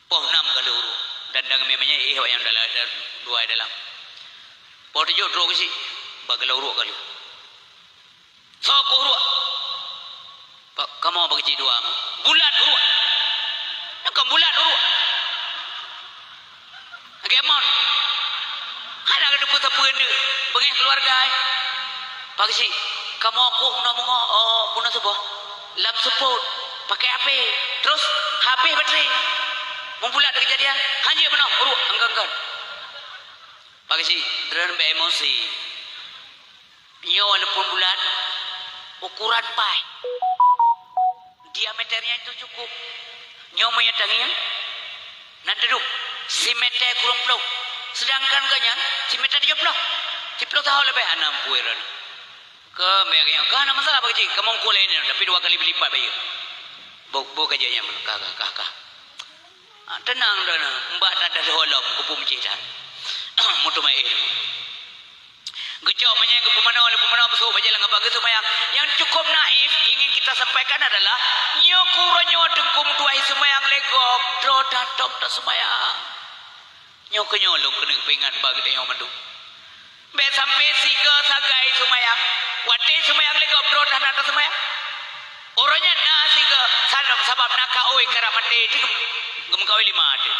Poh nam ka lheueh uruek, dan dang mé meunyoe éh awaknyan dalam, luwa dalam. Poh tujoh trok keuchik, ba geula uruek ka lheueh. Soe keuh uruek? Pak, kamoe bak keuchik dua. Bulat uruek. Nyan kon bulat uruek. Lagèe mon. Hana geuteupeue sapeue deuh. Beungèh keuluwarga, eh. Pak keuchik, kamoe keuh meunoe beungoh, oh, bunoe suboh. Lam seupôt, pakai H P, terus habéh baterai. Meubulat keujadian, hanjeuet meunoe, uruk, enggan-enggan. Pak Keuchik, droeneuh bèk emosi. Nyoe walaupun bulat, ukuran paih. Diameternya itu cukup. Nyoe meunyoe tangieng, nan teudong, simeter kureueng ploh. Sedangkan geuh nyan, simeter tujoh ploh. Siplôh tahun leubeh, hana ampui droeneuh. Keu meunan nyoe, ka hana masalah Pak Keuchik, kamoe ukur laén nyoe, tapi dua kali lipat bayeue. Bo-, bo ka jeuet nyan, ka, ka, ka, ka. Ah, teunang droeneuh, mbak that deuh lom, kupeumeucih that. Meuteumèe. Geucok meunyoe geupeumanoe lé peumanoe, beusôk bajèe lam gaba geuseumayang. Yang cukup naif ingin kita sampaikan adalah, nyoe keu uroe nyoe Teungku meutuah seumayang lé gob, droe that tom taseumayang. Nyoe keuh nyoe lôn keuneuk peuingat bak geutanyoe mandum. Bèk sampoe sigoe sagai seumayang, watèe seumayang lé gob droe that hana taseumayang. Uroe nyan na sigoe, sa-, sabab na kaôi karab maté, teuh geumeukaôi lima teuh.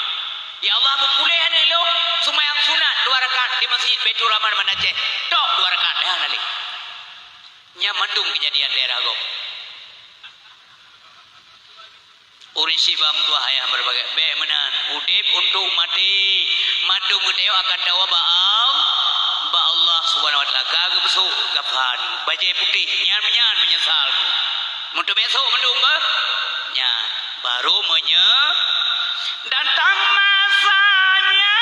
Ya Allah, beupuléh aneuk lôn, seumayang sunat dua rakaat di Masjid Baiturrahman Banda Aceh. Tok dua rakaat, dah hana lé. Nyan mandum keujadian daerah gob. Ureueng syiek bak meutuah ayah meureubagai, bèk meunan, udép untuk maté. Mandum geutanyoe akan tawoe bak Al-, bak Allah Subhanahu wa Taala. Ka geupeusôk kafan, bajèe putéh, nyan meunyan meunyeusal. Meuteumèe sôk mandum beuh? Nyan, baru meunye-, datang masanya,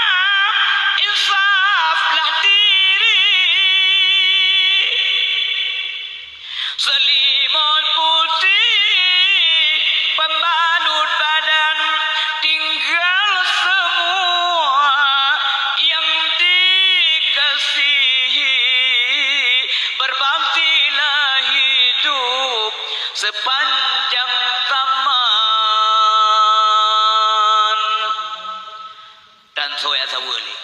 insaflah diri. Selimut putih pembalut badan, tinggal semua yang dikasihi. Berbaktilah hidup sepanjang zaman. Dan soe nyang saweue lé.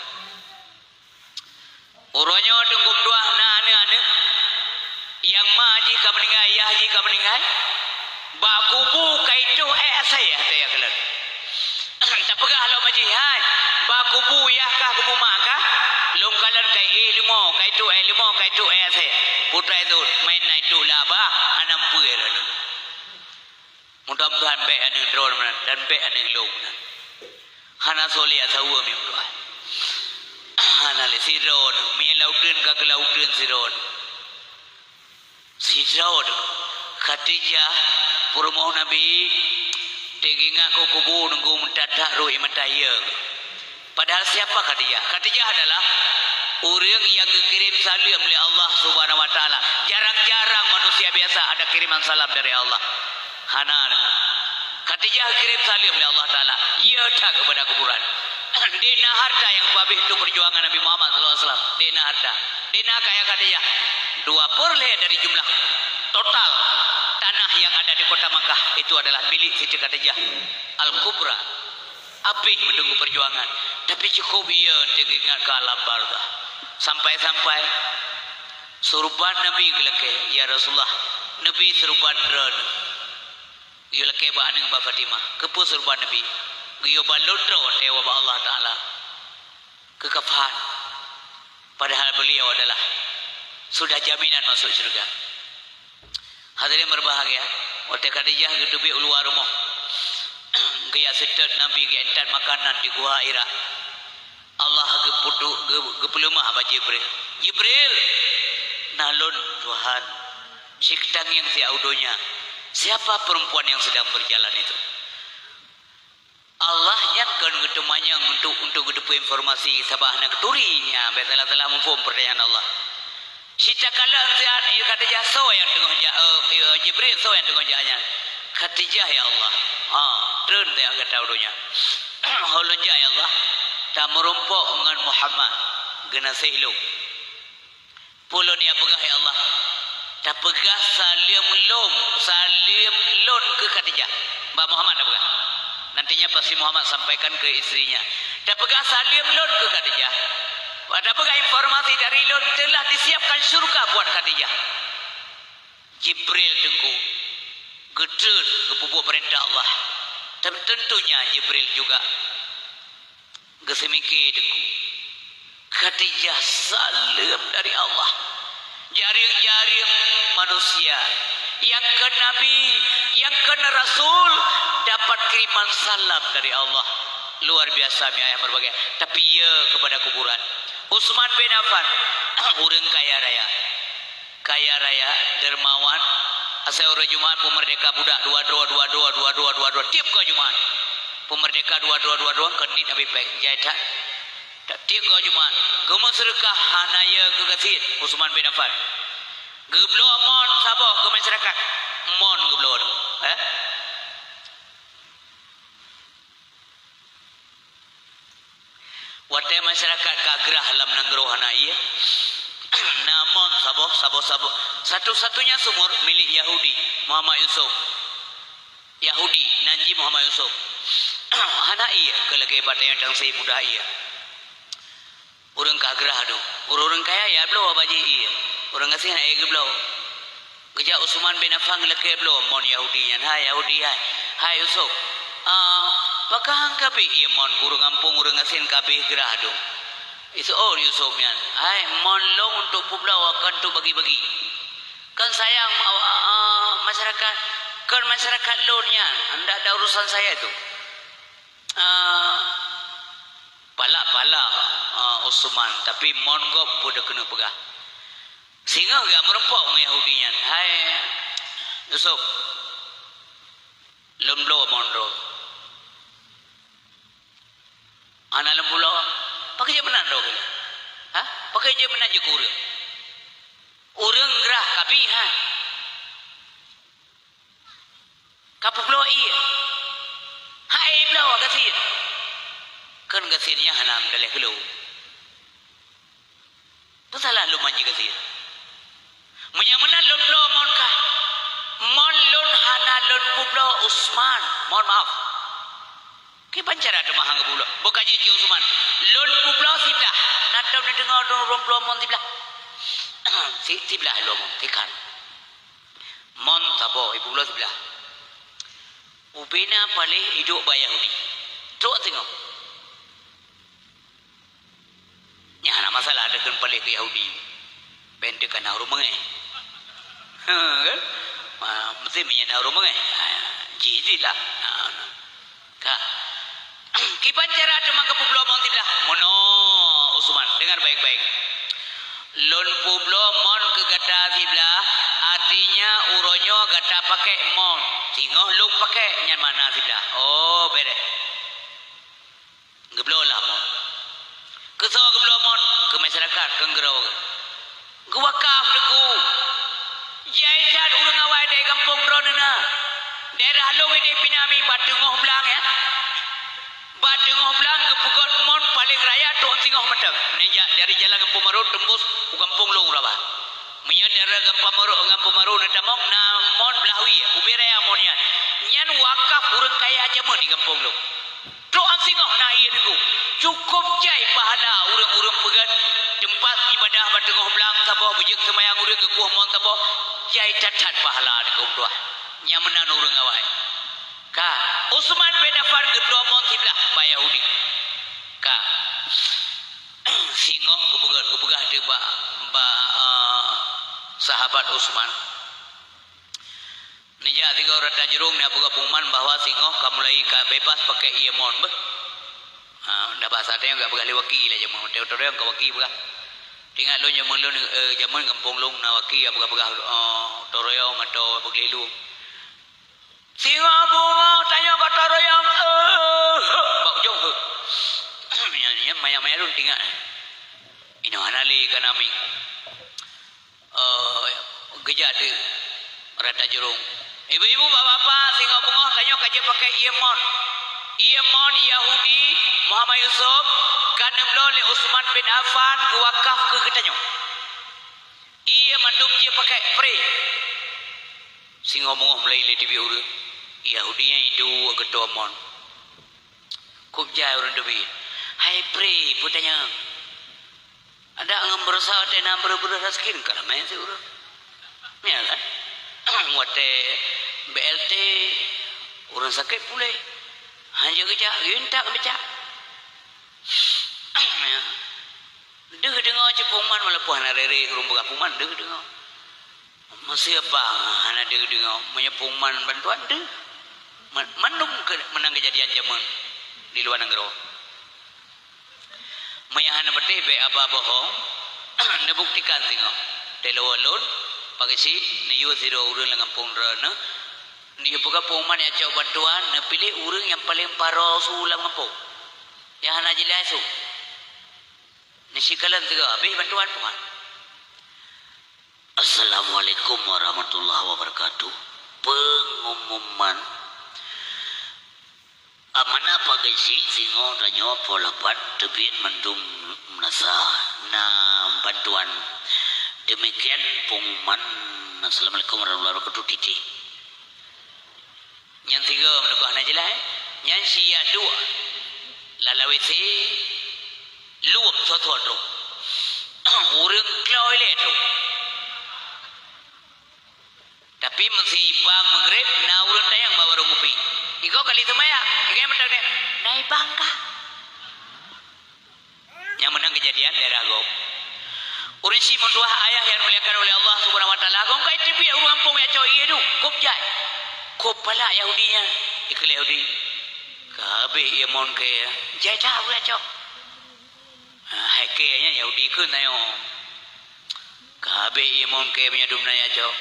Uroe nyoe Teungku meutuah na aneuk-aneuk nyang ma jih ka meuninggai, yah jih ka meuninggai, bak kubu ka itôh èk asèe, asèe kalon. Tapeugah lom ma jih, "Hai, bak kubu yah kah, kubu ma kah, lôn kalon ka iéh leumo, ka itôh èk leumo, ka itôh èk asèe." Putra itu main na itôh lam babah, hana peue lom. Mudah-mudahan bèk aneuk droe meunan dan bèk aneuk lôn meunan. Hana soe lé nyang saweue meutuah. Hana lé sidroe, meunyoe lam uteuen ka keu lam uteuen sidroe. Sidroe, Khadijah, peurumoh Nabi, teuingat keu kubu nunggu meutat-tat rôh ié mata ie. Padahal siapa Khadijah? Khadijah adalah ureueng nyang geukirém saleuem lé Allah Subhanahu wa Taala. Jarang-jarang manusia biasa ada kiriman salam dari Allah. Hana. Khadijah geukirém saleuem lé Allah Taala. Iya that keupada kuburan. Dèk na harta nyang peuhabéh untuk peujuangan Nabi Muhammad sallallahu alaihi wasallam. Dèk na harta. Dèk na kaya Khadijah. Dua per lhèe dari jumlah total tanah yang ada di kota Makkah itu adalah milik Siti Khadijah Al-Kubra. Abéh meudong peujuangan, tapi cukup ie teuingat keu alam barzakh. Sampai-sampai suruban Nabi geulakèe, "Ya Rasulullah, neubi suruban droeneuh." Geuyue lakèe bak aneuk bak Fatimah. Keupeue suruban Nabi? Geuyue balot droe teuh bak Allah Taala keu kafan. Padahal beliau adalah sudah jaminan masuk syurga. Hadirin berbahagia, watèe Khadijah geuteubiet u luwa rumoh, geujak seutôt Nabi, geuintat makanan di Guha Hira. Allah geupeutu-, geu-, geupeuleumah bak Jibril. "Jibril, na lôn, Tuhan, si tangieng siat u donya. Siapa perempuan yang sedang berjalan itu?" Allah nyan kon geuteumanyong untuk, untuk geuteupeue informasi, sabab hana geuturi. Nyan, bèk salah-salah muphom peurtanyaan Allah. Sita kalon siat, "Ya Khadijah, soe nyang teungoh jak, eh, eh, Jibril, soe nyang teungoh jak nyan?" "Khadijah, ya Allah." "Ha, treun siat gata u donya." "Ho lôn jak, ya Allah?" "Tameurumpok ngon Muhammad, geunaséh lôn." "Peue lôn jak peugah, ya Allah?" "Tapeugah saleuem lôn, saleuem lôn keu Khadijah." Bak Muhammad tapeugah. Nantinya pasti Muhammad sampaikan ke istrinya. "Tapeugah saleuem lôn keu Khadijah. Tapeugah informasi dari lôn telah disiapkan syurga buat Khadijah." Jibril teungku geutreun geupeubuet peurintah Allah. Tapi tentunya Jibril juga geuseumike teungku. Khadijah saleuem dari Allah. Jareueng-jareueng manusia Nyang kheun Nabi, nyang kheun Rasul, dapat kiriman salam dari Allah. Luar biasa, mi ayah berbagai. Tapi ya kepada kuburan. Utsman bin Affan, ureuëng kaya raya. Kaya raya, dermawan, asai uroe Jumat peumerdeka budak dua droe, dua droe, dua droe, dua droe. Tiep goe Jumat. Peumerdeka dua droe, dua droe, keu nit Abi Pek. Jai that. Tiep goe Jumat. Geumeuseudeukah hana ya keu gasien, Utsman bin Affan. Geubloe mon saboh keu masyarakat. Mon geubloe. Eh? Watée masyarakat ka grah lam nanggroe hana ié, na mon saboh, saboh-saboh. Satu-satunya sumur milik Yahudi, Muhammad Yusuf. Yahudi, nan jih Muhammad Yusuf. Hana ié, keu lagée batée nyang tangse mudah ié. Ureuëng ka grah tu. Ureuëng-ureuëng kaya ya bloe bak jih ié. Ureuëng gasien hana ié geubloe. Geujak Utsman bin Affan geulakée bloe mon Yahudi nyan, "Hai Yahudi, hai, hai Yusuf, ah, pakon han kabeh ié mon keu ureuëng gampông, ureuëng gasien ka abéh grah dum?" Iseuôt Yusuf nyan, "Hai, mon lôn untuk peubloe, kon untuk bagi-bagi. Kon sayang ma-, ah, masyarakat, kon masyarakat lôn nyan, handak ada urusan saya tu." Ah, palak-palak, ah, Utsman, tapi mon gob peue keuneuk peugah. Singoh geumeurumpok ngon Yahudi nyan, "Hai Yusuf, lôn bloe mon droe." "Hana lôn bloe, pakon jeuet meunan droe keunoe? Ha? Pakon jeuet meunan jeuet keu ureuëng? Ureuëng grah ka abéh, ha?" Ka peubloe ié. Hai bloe gasien. Kon gasien nyan hana meudaléh keu lôn. Peue salah lôn manji gasien? Meunyoe meunan lôn bloe mon kah? Mon lôn hana lôn peubloe Utsman. Mohon maaf. Kiban cara teuma han geubloe? Beukaji cit Utsman. Lôn peubloe siblah. Na tom neudeungoe lôn bloe mon siblah. Si-, siblah lôn mon, sikan. Mon saboh, ibu bloe siblah. Ubena paléh iduek bak Yahudi. Trok singoh. Nyan hana masalah, ada kheun paléh keu Yahudi. Ben teuka na ureuëng meungéh. Ha, kan? Ma, meusti meunyan na ureuëng meungéh. Ha, jih, jih lah. Ha, nah. Ka. Kiban cara teuma geupeubloe mon siblah? Meunoe, Utsman, dengar baik-baik. Lôn peubloe mon keu gata siblah, artinya uroe nyoe gata pakék mon. Singoh lôn pakék, nyan makna siblah. Oh, beres. Geubloe lah mon. Keu soe geubloe mon? Keu masyarakat, keu nanggroe. Geuwakaf, Teungku. Jai that ureuëng awai dari gampông droeneuh na. Daerah lôn idéh Pinami, bak teungoh blang, ya. Bak teungoh blang geupeugöt mon paleng raya trok singoh mantong. Meunyo jak dari jalan Gampông Maro teumbus u gampông lôn raba. Meunyo daerah Gampông Maro, Gampông Maro neutamong na mon blah wie, ubé raya mon nyan. Nyan wakaf ureuëng kaya jameun di gampông lôn. Trok án singoh na ié Teungku. Cukôp jai pahala ureuëng-ureuëng peugöt teumpat ibadah bak teungoh blang saboh, beujeuet seumayang ureuëng geukueh mon saboh, jai that-that pahala Teungku meutuah. Nyan meunan ureuëng awai. Ka, Utsman bin Affan geubloe mon siblah bak Yahudi. Ka. Singoh geupeugah, geupeugah teuk bak, bak, eh, sahabat Utsman. Neujak sigoe rata jurông, neupeugah pengumuman bahwa singoh ka mulai ka bebas pakai ié mon beuh. Ha, dah bahasa teuh ka peugah lé waki lé jameun, teuh, teuh, ka waki peugah. Teuingat lôn jameun lôn, eh, jameun gampông lôn na waki nyang peugah-peugah, eh, toroyong atau beugléh lôn. Singoh beungoh tanyoe ka toroyong, eh, bak ujong, eh. Nyan, nyan maya-maya lôn teuingat. Inoe hana lé ka na mieng. Eh, geujak teuk rata jurông. Ibu-ibu, bapak-bapak, singoh beungoh tanyoe ka jeuet pakai ié mon. Ié mon Yahudi Muhammad Yusuf ka neubloe lé Utsman bin Affan geuwakaf keu geutanyoe. Ié mandum jeuet pakai, pré. Singoh beungoh mulai lé teubiet ureuëng. Yahudi nyan iduek geutoe mon. Kôb jai ureuëng teubiet. Hai pré, peue tanyong? Adak ngon beurosa watée na breueh-breueh raseuki ka ramé si ureuëng. Ya kan? Watée B L T, ureuëng sakét puléh. Hana geujak, geuyue intat keu becak. Ya. Deuh deungoe cit pengumuman, walaupun hana rere ureuëng peugah pengumuman, deuh deungoe. Meuseuti bang hana deuh deungoe, meunyoe pengumuman bantuan deuh. Ma-, mandum ke-, meunan keujadian jameun di luwa nanggroe. Meunyoe hana beuteh bék haba bohong, neubuktikan singoh. Teuleuwoe lôn, pakici, neuyue sidroe ureuëng lam gampông droeneuh, neuyue peugah pengumuman nyang cok bantuan, neupiléh ureuëng nyang paleng paro su lam gampông. Nyang hana jeulaih su. Neusikalon sigoe, habéh bantuan pengumuman. Assalamualaikum warahmatullahi wabarakatuh. Pengumuman. Amanah pakici singoh tanyoe poh lapan teubiet mandum meunasah na bantuan. Demikian pengumuman. Assalamualaikum warahmatullahi wabarakatuh. Titik. Nyang sigoe meunyoe hana jeulaih, eh? Nyang siyak dua. Lam W C luem sot-sot droe. Ureuëng klo ilée droe. Tapi meusibang Maghrib na ureuëng tanyong bak warong kupi. Iko kali seumayang, ingat mantong deh. Nai bangka. Nyang meunan keujadian daerah gob. Ureuëng syiek meutuwah ayah nyang dimuliakan oleh Allah Subhanahu wa Taala, gom ka iteubiet ureuëng gampông nyang cok ié duek, kop jai. Kop palak Yahudi nyan, ikheun lé Yahudi. Ka habéh ié mon kée, jai that ureuëng nyang cok. Ha, hai kée nyan Yahudi kheun tanyoe. Ka habéh ié mon kée meunyoe dum na nyang cok.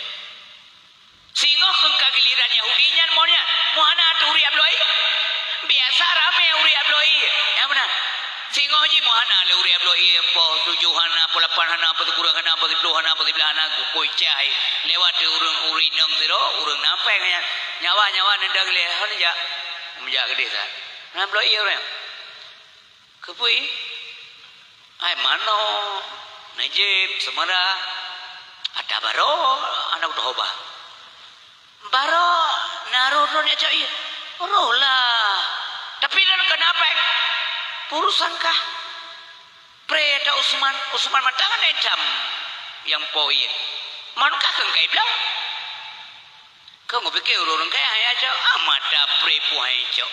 Singoh kheun ka giliran Yahudi nyan mon nyan, meuhana ateueh ureuëng bloe ié. Biasa ramé ureuëng bloe ié. Nyang meunan. Singoh jih meuhana lé ureuëng bloe ié, poh tujoh hana, poh lapan hana, poh sikureueng hana, poh siplôh hana, poh siblaih hana, kukui cai. Lewat di ureuëng, ureuëng inong sidroe, ureuëng na péng nyan. Nyawa, nyawa neudong lé, hana jak. Meujak keudeh that. Hana bloe ié ureuëng. Keupeue? Hai manok, neujép, seumeurah, ata barô, aneuk teuhoba. Barô, na roh droeneuh nyang cok ié. Roh lah. Tapi lôn keuneuk péng. Urusan kah? Pré ata Usman, Usman mantong ngon itam nyang po ié. Mon kah keu kai bloe. Keu ngupike ureuëng kaya hai cok, ah, mata pré pu hai cok.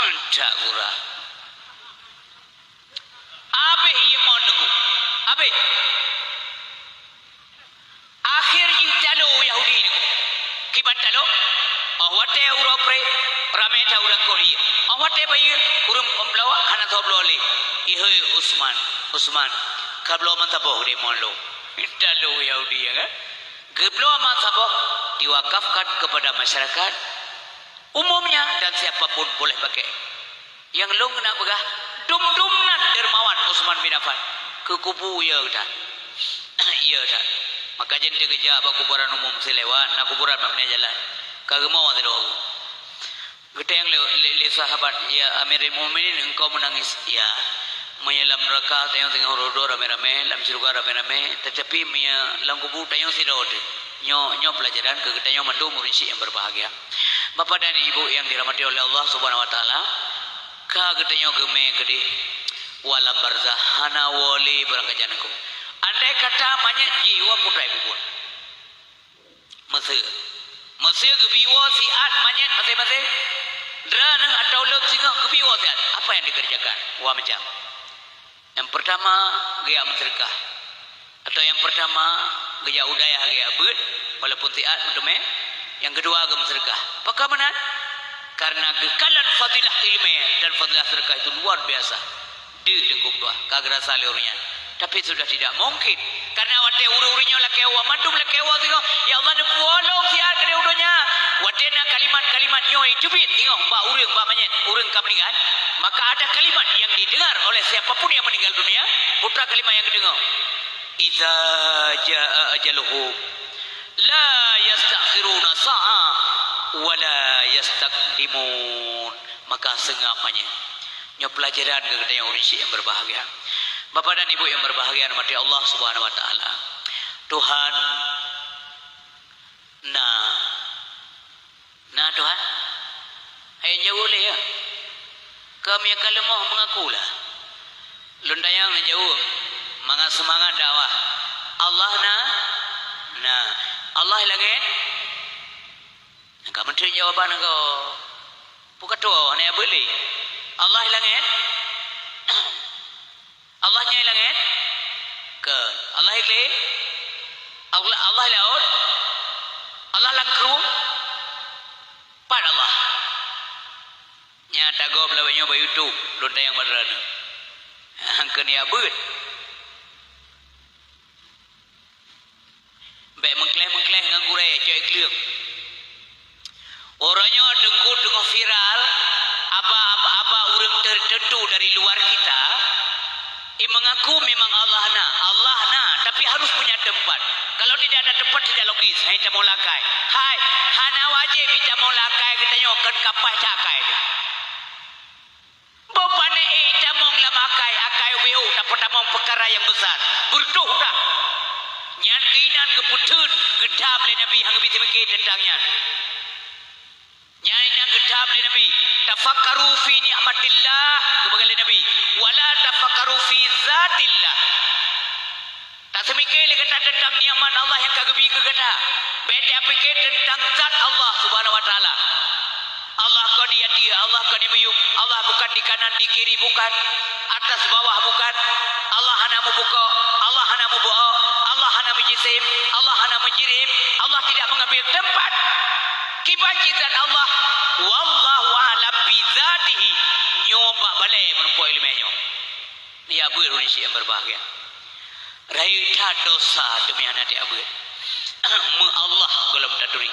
Anta gura. Abéh ié mon teungku. Abéh. Akhé jih talo Yahudi teungku. Kiban talo, oh watée uroe pré, ramé that ureuëng kot ié. Oh watée bayeue, ureuëng bloe hana soe bloe lé. Ihôi Usman, Usman, ka bloe meusaboh deh mon lôn. Talo Yahudi ya kan? Geubloe meusaboh diwakafkan kepada masyarakat umumnya dan siapa pun boleh pakai. Nyang lôn keuneuk peugah, dum-dum nan dermawan Utsman bin Affan keu kubu ié that. Ié that. Maka jeuet teukeujak bak kuburan umum silewat, na kuburan bak meunan jalan. Ka geumoe sidroe. Geutanyong lé, lé, lé sahabat, "Ya Amirul Mukminin, engkau menangis?" "Ya." "Meunyoe lam neuraka tanyong singoh droe-droe ramé-ramé, lam syeuruga ramé-ramé, teutapi meunyoe lam kubu tanyong sidroe teuh." Nyoe, nyoe peulajaran keu geutanyoe mandum ureuëng syiek nyang berbahagia. Bapak dan Ibu yang dirahmati oleh Allah Subhanahu wa Taala, ka geutanyoe geumé keudeh u alam barzakh, hana woe lé barangkajan ku. Andai kata manyét jiwoe putra ibu buet. Meuseu. Meuseu geubi woe siat manyét maséng-maséng. Droeneuh atau lôn singoh geubi woe siat. Apa yang dikerjakan? Dua macam. Yang pertama, geujak meuseudeukah. Atau yang pertama, geujak u dayah geujak beuet, walaupun siat meuteumé. Yang kedua, geumeuseudeukah. Pakon meunan? Karena geukalon fadilah ileumé dan fadilah seudeukah itu luar biasa. Deuh teungku meutuah, ka geurasa lé ureuëng nyan. Tapi sudah tidak mungkin. Karena watée ureuëng-ureuëng nyoe lakée woe, mandum lakée woe singoh, "Ya Allah, neupuwoe lôn siat keudeh u donya." Watée na kalimat-kalimat nyoe jiteubiet singoh bak ureuëng, bak manyét, ureuëng ka meuninggai, maka ada kalimat yang didengar oleh siapa pun yang meninggal dunia, putra kalimat yang geudeungoe, "Idza jaa ajaluhum, la yastakhiruna sa'ah, wa la yastaqdimun." Maka seungap manyét. Nyoe peulajaran keu geutanyoe ureuëng syiek nyang berbahagia. Bapak dan Ibu yang berbahagia, rahmati Allah Subhanahu wa Taala. Tuhan, na. Na, Tuhan. Hai jaweueb lé, ya. Kami ka leumoh meungaku lah. Lôn tanyong neujaweueb mangat seumangat dakwah. Allah na? Na. Allah i langét? Ka meuteun jawaban ko. Peue ka tuwoe, hana beuli. Allah i langét? Allah nyoe i langét? Keu. Allah i glé? Allah, Allah laôt, Allah lam krueng, pat Allah. Nyan tagob lawét nyoe bak YouTube, lôn tanyong bak droeneuh. Keu neujak beuet. Bék meukleh-meukleh ngon gurée, cok ikleueng. Uroe nyoe teungku teungoh viral, aba-aba ureuëng tertentu dari luar kita, i mengaku memang Allah na, Allah na, tapi harus punya tempat. Kalau tidak ada tempat, tidak logis. Hai tamong lakée. Hai, hana wajéb i tamong lakée geutanyoe kon kapah cakai. Boh pané ék tamong lam akai, akai ubé-u tapeutamong peukara nyang beusar. Beureutoh dah. Nyan keuinan geupeutheun, geutham lé Nabi nyang geubri teumike teuntang nyan. Nyan inan geutham lé Nabi, "Tafakkaru fi ni'matillah," geupeugah lé Nabi, "Wala tafakkaru fi zatillah." Taseumike lé gata teuntang nikmat Allah nyang ka geubri keu gata. Bék tapike teuntang zat Allah Subhanahu wa Taala. Allah kon di ateueh, Allah kon di miyueb, Allah bukan di kanan, di kiri bukan, atas bawah bukan. Allah hana meubuka, Allah hana meubuka, Allah hana meujisim, Allah hana meujirim, Allah tidak mengambil tempat. Kiban cit zat Allah, wallahu a'lam bizatihi. Nyoe bak balée meurumpok iéleumé nyoe. Ya beuet ureuëng syiek nyang berbahagia. Rayeuk that dosa teuma hana teuabeuet. Meu Allah gohlom taturi.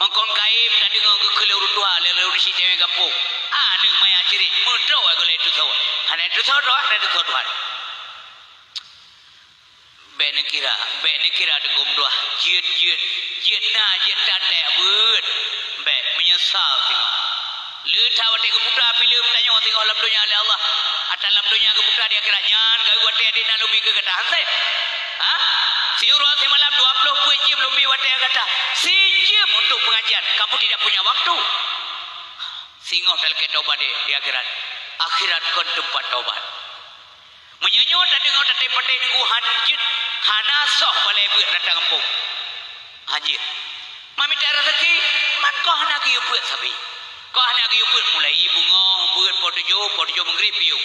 Mangkon gaéb tadeungoe geukheun lé ureuëng tuha lé ureuëng syiek teuh gampông. Aneuëk maya cirit, meudroe gohlom tusoe. Hana tusoe droe, hana tusoe Tuhan. Bék neukira, bék neukira teungku meutuah, jeuet-jeuet, jeuet na, jeuet that teuabeuet. Bék, meunyeusal singoh. Le that watée geuputra pileum tanyoe singoh lam donya lé Allah. Ata lam donya geuputra di akhirat nyan, gawét watée di nan ubé keu gata. Hanse? Ha? Siuroe simalam dua ploh peuet jeuem lôn bi watée gata. Sijeuem untuk pengajian, kamu tidak punya waktu. Singoh talakée taubat di, di akhirat. Akhirat kon teumpat taubat. Meunyoe nyoe tadeungoe tatem patéh nunggu han jeuet, hana soh balée beuet rata gampông. Han jeuet. Mamita raseuki, man kah hana geuyue beuet sabe. Kah hana geuyue beuet mulai beungoh beuet poh tujoh, poh tujoh meugréb piôh.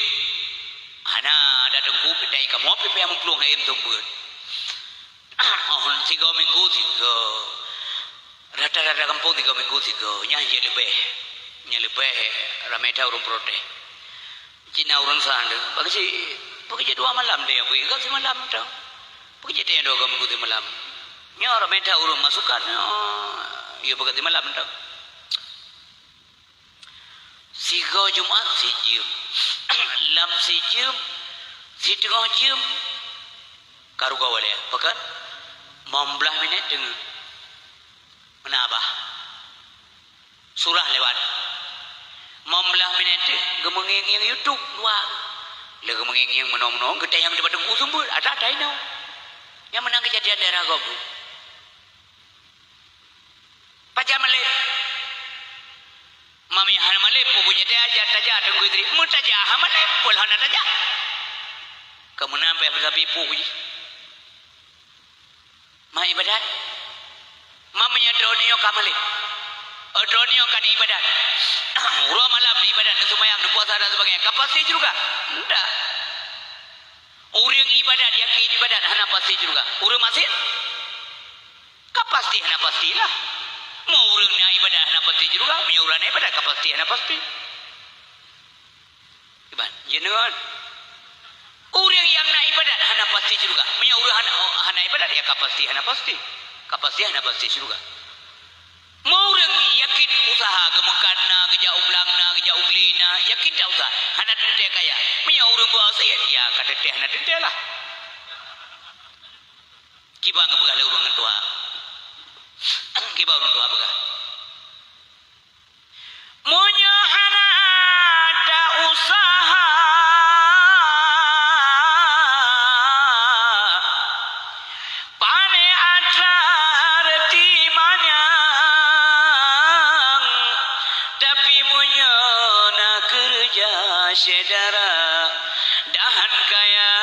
Hana ada teungku pidai kamoe pipée meuplueng hai entum beuet. Oh, tiga minggu tiga. Rata-rata gampông tiga minggu tiga. Nyan jeuet leubeh. Nyan leubeh ramé that ureuëng protes. Cina ureuëng sa deuh. Bagi si, bagi jeuet dua malam deh yang bui. Gak simalam tau. Bagi jeuet dua minggu simalam. Nyoe ramé that ureuëng masukan. Oh, iya bagi simalam tau. Sigoe Jumat sijeuem. Lam sijeuem, siteungoh jeuem, ka rugoe walée. Pakon? Limong blaih minét teungeut. Meunan bah. Surah lewat. Limong blaih minét teuk geumeungieng-ngieng YouTube luwa. Lé geumeungieng-ngieng meunoe-meunoe, geutanyong teuma teungku sumbeue, ata-ata inoe. Nyang meunan keujadian daerah gob. Pajan malém. Mami hana malém, pupu jiteuka tajak Teungku Idris. Meutajak hana malém, peue hana tajak. Keu meunan payah meusabe puh jih. Ma ibadat. Ma meunyoe droeneuh nyoe ka malém. Oh, droeneuh nyoe ka ibadat. Uroe malam ibadat, neuseumayang, neupuasa dan sebagainya. Ka pasti syeuruga? Ndak. Ureuëng ibadat, yakin ibadat, hana pasti syeuruga. Ureuëng maksiet? Ka pasti hana pastilah. Meu ureuëng na ibadat hana pasti syeuruga, meunyoe ureuëng na ibadat ka pasti hana pasti. Iban, jenengan. Ureuëng nyang na ibadat hana pasti syeuruga. Meunyoe ureuëng hana, hana ibadat, ya ka pasti hana pasti. Ka pasti hana pasti syeuruga. Meu ureuëng yakin usaha, geumeukat na, geujak u blang na, geujak u glé na, yakin that usaha, hana teuntée kaya. Meunyoe ureuëng beuwasiet, ya ka teuntée hana teuntée lah. Kiban geupeugah lé ureuëng tuha. Kiban ureuëng tuha peugah. Meunyoe hana ta-usaha, pane atra reuti manyang. Tapi meunyoe na keureuja syedara, dahan kaya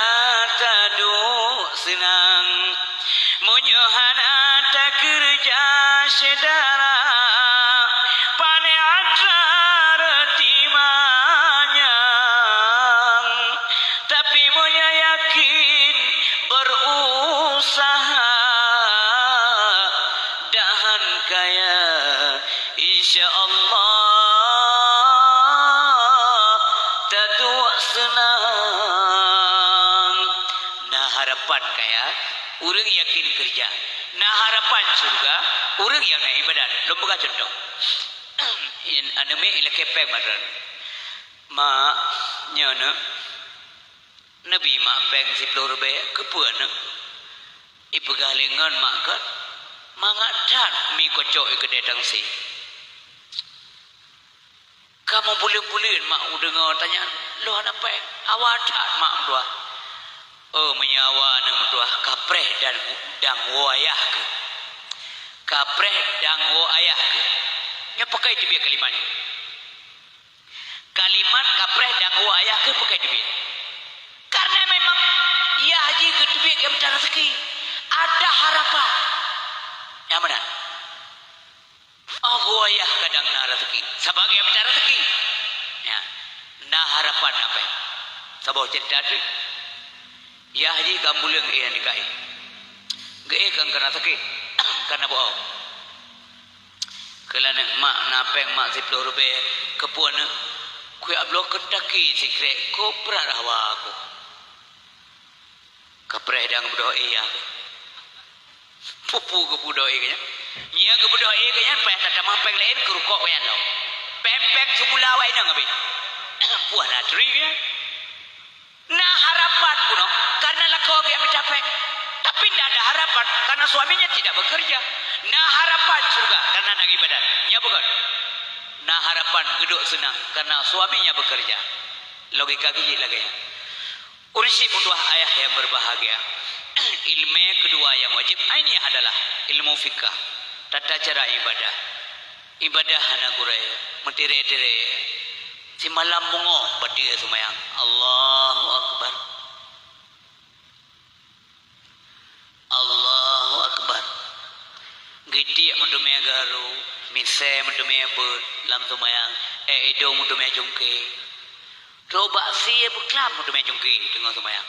taduek seunang. Meunyoe hana takeureuja syedara, pane atra reuti manyang. Tapi meunyoe yakin berusaha, Harapan kaya, ureuëng yakin keureuja. Na harapan syeuruga, ureuëng nyang na iébadat. Lôn peugah cuntoh. Aneuk miet ilakée péng mantong. "Mak, nyoe neuk, neubi mak péng siploh ribée, keupeue neuk?" Ipeugah lé ngon mak kon, "Mangat that mi kocok i keudée tangsi." Ka meubuleuen-buleuen mak udeungoe tanyan, "Lôn hana péng." "Awa that mak meutuah." "Oh, meunyoe awa neuk meutuah, kapreh dan, dan woe ayah keuh. Kapreh dan woe ayah keuh." Nyoe pakai teubiet kalimat nyoe. Kalimat kapreh dan woe ayah keuh pakai teubiet. Karena memang yah jih geuteubiet keu meutaraseuki. Ada harapan. Nyang meunan. Oh, woe ayah kadang na raseuki. Sabagai meutaraseuki. Ya. Na harapan na péng. Saboh ceurita teuk. Yah jih ka meubuleuen éh nikahi. Geuéh kan kana sakét. Kana bohong. Kheun lé aneuk, "Mak, na péng mak siploh ribée, keupeue neuk?" "Kuyak bloe keutaki sikrek, kok brat hawa ku." Kapreh dan geubeudôh éh yah keuh. Peue-peue geubeudôh éh keuh nyan. Nyang geubeudôh éh keuh nyan payah tatamah péng laén keu rukok keuh nyan lom. Péng-péng seumula awai inong habéh. Peue hana turi keuh nyan. Na harapan bunoe, karena lakoe geuh mita péng. Tapi ndak ada harapan, karena suaminya tidak bekerja. Na harapan syeuruga, karena na iébadat. Nyan bukon? Na harapan geuduek seunang, karena suaminya bekerja. Logika keuh jih lagée nyan. Ureuëng syiek meutuah ayah yang berbahagia, ileumé keudua nyang wajéb ainiah adalah ilmu fikah, tata cara iébadah. Iébadah hana gurée, meutirée-tirée. Simalam beungoh batée seumayang. Allahu Akbar. Allahu Akbar. Geutiek meuteumé garu, misée meuteumé beuet lam seumayang, ék idong meuteumé cungké. Trok bak sie beuklam meuteumé cungké teungoh seumayang.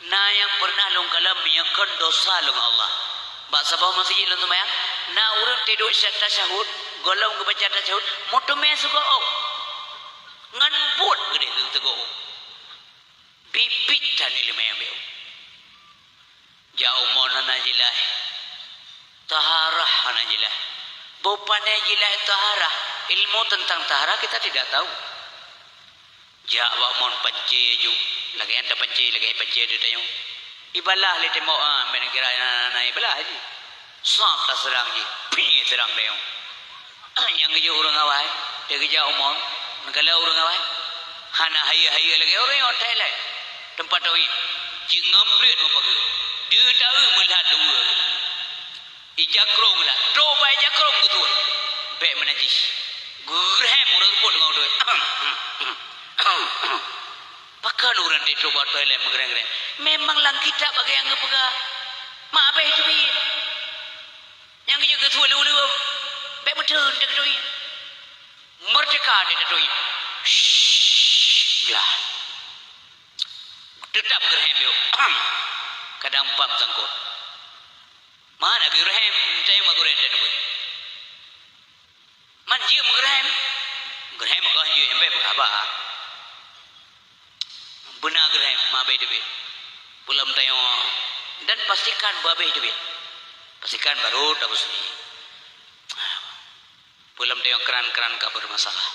Na nyang peureunah lôn kalon meunyoe kon dosa lôn ngon Allah. Bak saboh meuseujid lôn seumayang, na ureuëng teuduek siat tasyahud, gohlom geubaca tasyahud, meuteumé sigoe ôk. Ngon buet geudeh geuteugok ôk. Biet-biet that ileumé nyang bék. Jak u mon hana jeulaih, taharah hana jeulaih. Boh pané jeulaih taharah, ilmu tentang taharah kita tidak tahu. Jak bak mon pancé ju, lagée nyan tapancé, lagée pancé di tanyoe. Ibalah lé tembok, ah, bèk neukira na, na, na ibalah jih. Sab taseurang jih, pih seurang tanyoe. Nyang geujok ureuëng awai, teugeujak u mon, neukalon ureuëng awai. Hana hayeue-hayeue lagée ureuëng nyoe Thailand. Teumpat tauhid, jingeumpleuet meupageue. Deu taeu meulat luweue. Ija krong lah, trok bak ija krong geutuet. Bèk meunajis. Geureuhem ureuëng teupot deungon udeb. Pakon ureuëng teutrok bak toilet meugeureng-gereng? Memang lam kitab bagi nyang geupeugah. Mak abéh teubiet. Nyang geujeuet geutuet lé ulèe, bèk meuteun teuh geutuet. Meurdeka teuh geutuet. Shh, lah. Teutap geureuhem yôh. Kadang pam sangkot. Mana geureuhem, entah yang geureuhem dan apa. Man jeuet meugeureuhem. Geureuhem meugeureuhem jeuet nyampe meuhaba. Beuna geureuhem, ma abéh teubiet. Peulom tanyoe dan pastikan beu abéh teubiet. Pastikan baru tabeuseuti. Peulom tanyoe kran-kran ka bermasalah.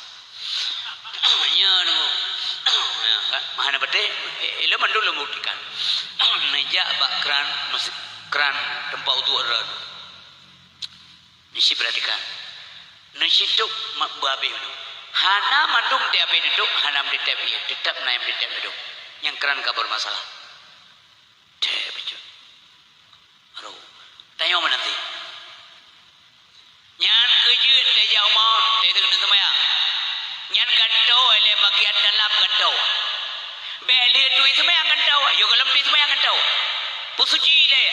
Nyan, ya, kan? Mahana beuteh, ilom mandum lôn buktikan. Neujak bak kran, meusi-, kran teumpat uduk rot. Neusi perhatikan. Neusi tôb ma-, beuabéh nyoe. Hana mandum teuabéh neutôb, hana meuteutab ié, teutap na nyang meuteutab neutôb. Nyang kran ka bermasalah. Teuh bacut. Aduh. Tanyoe meunan teuh. Nyan keuh jeuet teuh jak u mon, teuh keuneuk seumayang. Nyan gantoe lé bagian dalam gantoe. Bèk lé tui seumayang gantoe, yoh gohlom tui seumayang gantoe. Peusuci lé,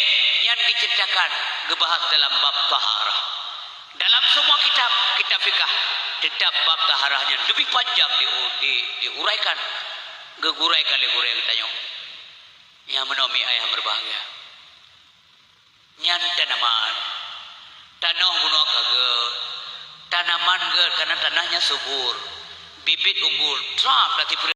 nyan diceritakan, geubahas dalam bab taharah. Dalam semua kitab, kitab fikah, teutap bab taharah nyan leubeh panjang di, di, diuraikan, geuguraikan lé gurée geutanyoe. Nyang meunoe mi ayah meubahgia. Nyan tanaman. Tanoh bunoe ka gèt. Tanaman gèt, karena tanahnya subur. Bibit unggul, trap latih